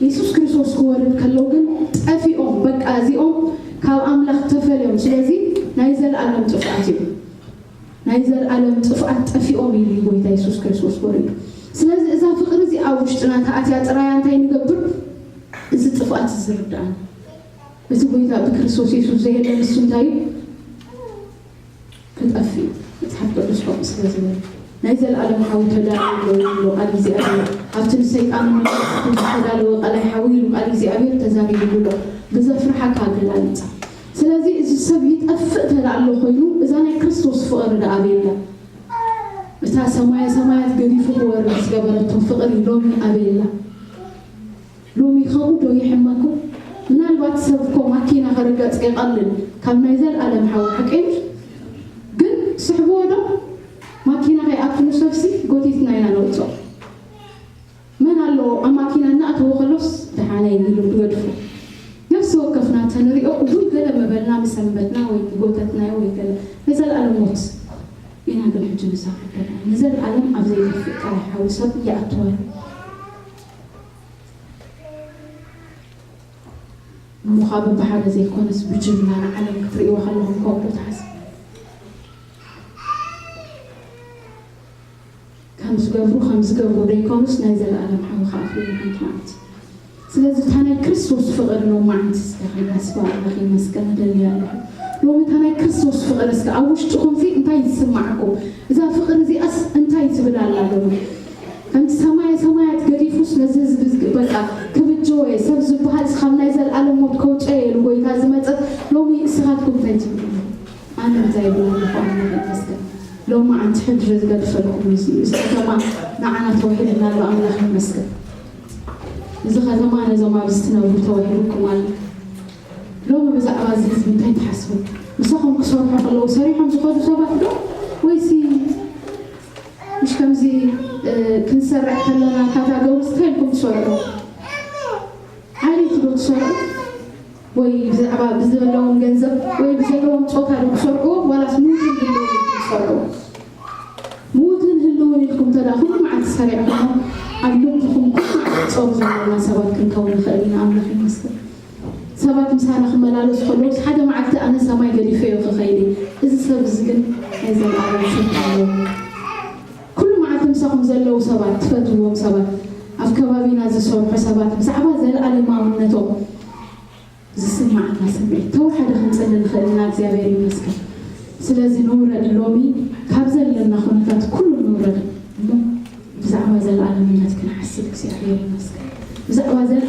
የሱስ ክርስቶስ ክወርድ ከሎ ግን ጠፊኦም፣ በቃ እዚኦም ካብ ኣምላኽ ተፈልዮም። ስለዚ ናይ ዘለኣለም ጥፍኣት እዩ። ናይ ዘለኣለም ጥፍኣት ጠፊኦም ኢሉ እዩ ጎይታ የሱስ ክርስቶስ ወሪዱ። ስለዚ እዛ ፍቕሪ እዚኣ ኣብ ውሽጥና ተኣትያ ጥራያ እንታይ ንገብር? እዚ ጥፍኣት እዚ ዝርዳእና። እዚ ጎይታ ብክርስቶስ የሱስ ዘየለ ንሱ እንታይ እዩ? ክጠፍእ እዩ። መጽሓፍ ቅዱስ ከምኡ ስለ ዝበለ ናይ ዘለኣለም ሓዊ ተዳልዩ ኣሎ ይብሎ ቃል እግዚኣብሔር። ኣብቲ ንሰይጣን ንመንግስቲ ዝተዳለወ ቃላይ ሓዊ ኢሉ ቃል እግዚኣብሔር ተዛሪብሉ ኣሎ ብዘፍርሓካ ኣገላልጻ። ስለዚ እዚ ሰብ ይጠፍእ ተዳ ኣሎ ኮይኑ እዛ ናይ ክርስቶስ ፍቕሪ ደኣ ኣበየላ? እታ ሰማየ ሰማያት ገዲፉ ክወርድ ዝገበረቶ ፍቕሪ ሎሚ ኣበየላ? ሎሚ ከምኡ ዶ ይሕመኩም? ምናልባት ሰብ እኮ ማኪና ከረገጽ ይቐልል ካብ ናይ ዘለኣለም ሓዊ ሓቂ እዩ። ግን ስሕብዎ ዶ? ማኪና ከይኣቱ ንሰብሲ ጎቲትና ኢና ነውፅኦ። መን ኣሎ ኣብ ማኪና እናኣተወ ከሎስ ደሓነይ ኢሉ ዝገድፎ? ነፍሲ ወከፍና ተንሪኦ እቡይ ገለ መበልና ምሰንበትና ወይ ጎተትናዮ ወይ ገለ ናይ ዘለኣለም ሞት ኢና። ግን ሕጂ ንሳ ክበላ ንዘለኣለም ኣብ ዘይጠፍእ ቃል ሓዊ ሰብ ይኣትወሉ። እሞ ካብ በብሓደ ዘይኮነስ ብጅምላ ንዓለም ክትርእይዎ ከለኹም ከምኡ ዶ ትሓስቡ? ከም ዝገብሩ ከም ዝገብሩ ዘይኮኑስ ናይ ዘለኣለም ሓዊ ክኣትዉ እዮም ሓንቲ መዓልቲ። ስለዚ እታ ናይ ክርስቶስ ፍቕሪ ሎማዓንቲ እስከ ክንሓስባ ኣምላኽ ይመስገን እደሊ ኣለኹ። ሎሚ እታ ናይ ክርስቶስ ፍቕሪ እስከ ኣብ ውሽጥኹምሲ እንታይ ይስማዓኩም? እዛ ፍቕሪ እዚኣስ እንታይ ትብል ኣላ ሎሚ? ከምቲ ሰማየ ሰማያት ገዲፉስ ነዚ ህዝቢ ዝግ- በቃ ክብጀወ ሰብ ዝበሃል ካብ ናይ ዘለኣለም ሞት ከውፀየ ኢሉ ጎይታ ዝመፀት ሎሚ እስኻትኩም እንታይ ትብሉ? ኣነ እንታይ ይብል ኣለኹ? ኣምላኽ ይመስገን። ሎሚ ኣንቲ ሕድሪ ዝገድፈልኩም እዚ እዚ ከተማ ንዓና ተዋሂብና ኣሎ። ኣምላኽ ይመስገን። እዚ ከተማ ነዞም ኣብዚ ትነብሩ ተዋሂብኩም ኣሎ። ሎሚ ብዛዕባ እዚ ህዝቢ እንታይ ትሓስቡ? ምሳኹም ክሰርሑ ከለዉ ሰሪሖም ዝኸዱ ሰባት ዶ ወይሲ ምሽ ከምዚ እ፣ ክንሰርዕ ከለና ካታጎሪስ እንታይ ኢልኩም ትሰርሑ? ዓሌት ዶ ትሰርሑ? ወይ ብዛዕባ ብዘለዎም ገንዘብ ወይ ብዘለዎም ጾታ ዶ ትሰርሑ? ዋላስ ምውትን ህልውን ኢልኩም ትሰርሑ? ምውትን ህልውን ኢልኩም ተዳ ኩሉ መዓልቲ ሰሪዕኩሞ ኣብ ልብኹም ኩሉ መዓልቲ ጾር ዘለና ሰባት ክንከውን ንኽእል ኢና። ኣምላኽ ይመስገን። ሰባት ምሳና ክመላለሱ ከለውስ ሓደ መዓልቲ ኣነ ሰማይ ገዲፈዮ ክኸይድ እየ። እዚ ሰብ እዚ ግን ናይ ዘለኣለም ስልጣን ኣለዎ። ኩሉ መዓልቲ ምሳኹም ዘለዉ ሰባት፣ ትፈትውዎም ሰባት፣ ኣብ ከባቢና ዝሰርሑ ሰባት ብዛዕባ ዘለኣለማውነቶም ዝስማዓና ስምዒት ተወሓደ ክንጽሊ ንኽእል ኢና። እግዚኣብሔር ይመስገን። ስለዚ ንውረድ፣ ሎሚ ካብ ዘለና ኩነታት ኩሉ ንውረድ እሞ ብዛዕባ ዘለኣለምነት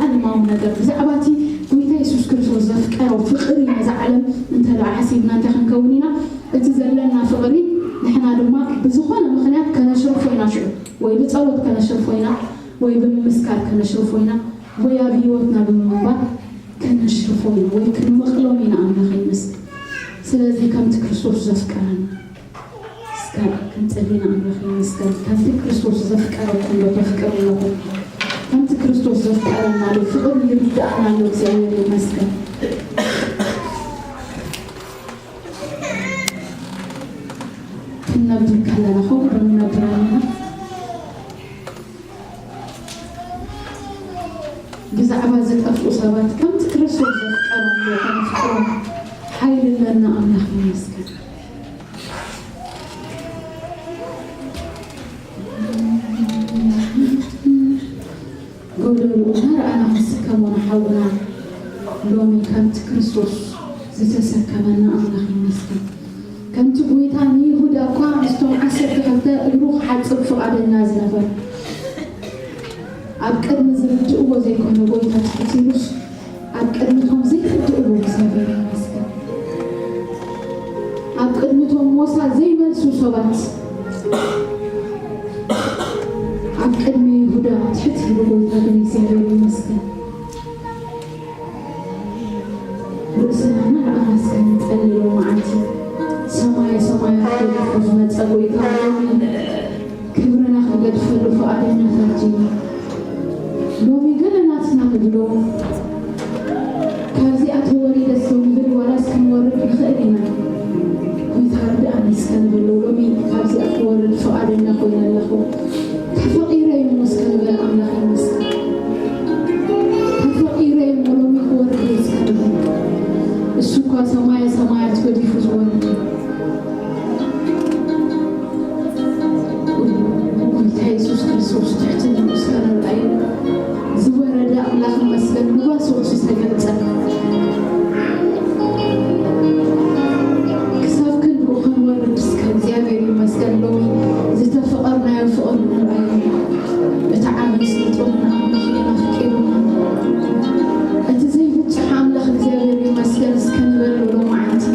ዓለማዊ ነገር ብዛዕባ እቲ ጎይታ የሱስ ክርስቶስ ዘፍቀሮ ፍቕሪ ነዛ ዓለም እንተ ደኣ ሓሲብና እንታይ ክንከውን ኢና? እቲ ዘለና ፍቕሪ ንሕና ድማ ብዝኾነ ምኽንያት ከነሽርፎ ኢና። ሽዑ ወይ ብጸሎት ከነሽርፎ ኢና፣ ወይ ብምምስካር ከነሽርፎ ኢና፣ ወይ ኣብ ህይወትና ብምንባር ከነሽርፎ ኢና፣ ወይ ክንመቕሎም ኢና። ኣምላኽ ይመስገን። ስለዚ ከምቲ ክርስቶስ ዘፍቀረና እስከ ክንጽሊ ኢና። ኣምላኽ ይመስገን። ከምቲ ክርስቶስ ዘፍቀረኩም ዶ ተፍቅሩ ኣለኹም? ከምቲ ክርስቶስ ዘፍቀረና ዶ ፍቕሩ ይርድኣና ኣሎ? እግዚኣብሔር ይመስገን። ክንነብር ከለና ከምኡ ንነብር ኣለና። ብዛዕባ ዝጠፍኡ ሰባት ከምቲ ክርስቶስ ዘፍቀሮም ዶ ከነፍቅሮም ሓይሊ ኣለና። ኣምላኽ ይመስገን። ጎደሎ እናረኣና ክንስከሞ ንሓውና ሎሚ ከምቲ ክርስቶስ ዝተሰከመና ኣምላኽ ይመስገን። ከምቲ ጎይታ ንይሁዳ እኳ ምስቶም ዓሰርተ ክልተ እግሩ ክሓጽብ ፍቓደኛ ዝነበር፣ ኣብ ቅድሚ ዝርድእዎ ዘይኮነ ጎይታ ትሑት ኢሉስ ኣብ ቅድሚቶም ዘይርድእዎ እግዚኣብሔር ይመስገን። ኣብ ቅድሚቶም ሞሳ ዘይመልሱ ሰባት ኣብ ቅድሚ ይሁዳ ትሕት ኢሉ ጎይታ ግን እግዚኣብሔር ይመስገን። ርእስና እናረኣና እስከ ንጸሊ ሎመዓልቲ። ሰማየ ሰማያት ገዲፉ ዝመጸ ጎይታ ሎሚ ክብርና ክንገድፈሉ ፍቓደኛታት ኢና። ሎሚ ገለ ናትና ንብሎ ካብዚኣ ተወሪደስ ዶ ንብል ዋላስ ክንወርድ ንኽእል ኢና። ጎይታ ርድኣኒ እስከ ንበሎ ሎሚ ካብዚኣ ክወርድ ፍቓደኛ ኮይነ ኣለኹ። ተፈቒረ እየ እሞ እስከ ንበል ኣምላኽ ይመስገን። ተፈቒረ እየ እሞ ሎሚ ክወርድ እየ እስከ ንበል። እሱ እኳ ሰማየ ሰማያት ገዲፉ ዝወርድ እዩ። ጎይታ የሱስ ክርስቶስ ትሕትንኡ እስከ ንርኣዮ። ዝወረደ ኣምላኽ ይመስገን፣ ንጓሶቹ ዝተገልጸ። ክሳብ ክንድኡ ክንወርድ እስከ እግዚኣብሔር ይመስገን። ሎሚ ዝተፈቐርናዮ ፍቕሪ ንርኣዮ። እቲ ዓቢ ስልጡን ኣምላኽ ኢና ኣፍቂሩና። እቲ ዘይብጽሕ ኣምላኽ እግዚኣብሔር ይመስገን እስከ ንበል ሎመዓልቲ።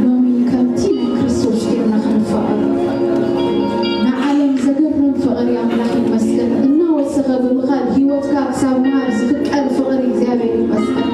ሎሚ ከምቲ ናይ ክርስቶስ ጌርና ክንፋቐር ንዓለም ዘገርም ፍቕሪ ኣምላኽ ይመስገን። እናወሰኸ ብምኻድ ህይወትካ ክሳብ ምሃብ ዝፍቀር ፍቕሪ እግዚኣብሔር ይመስገን።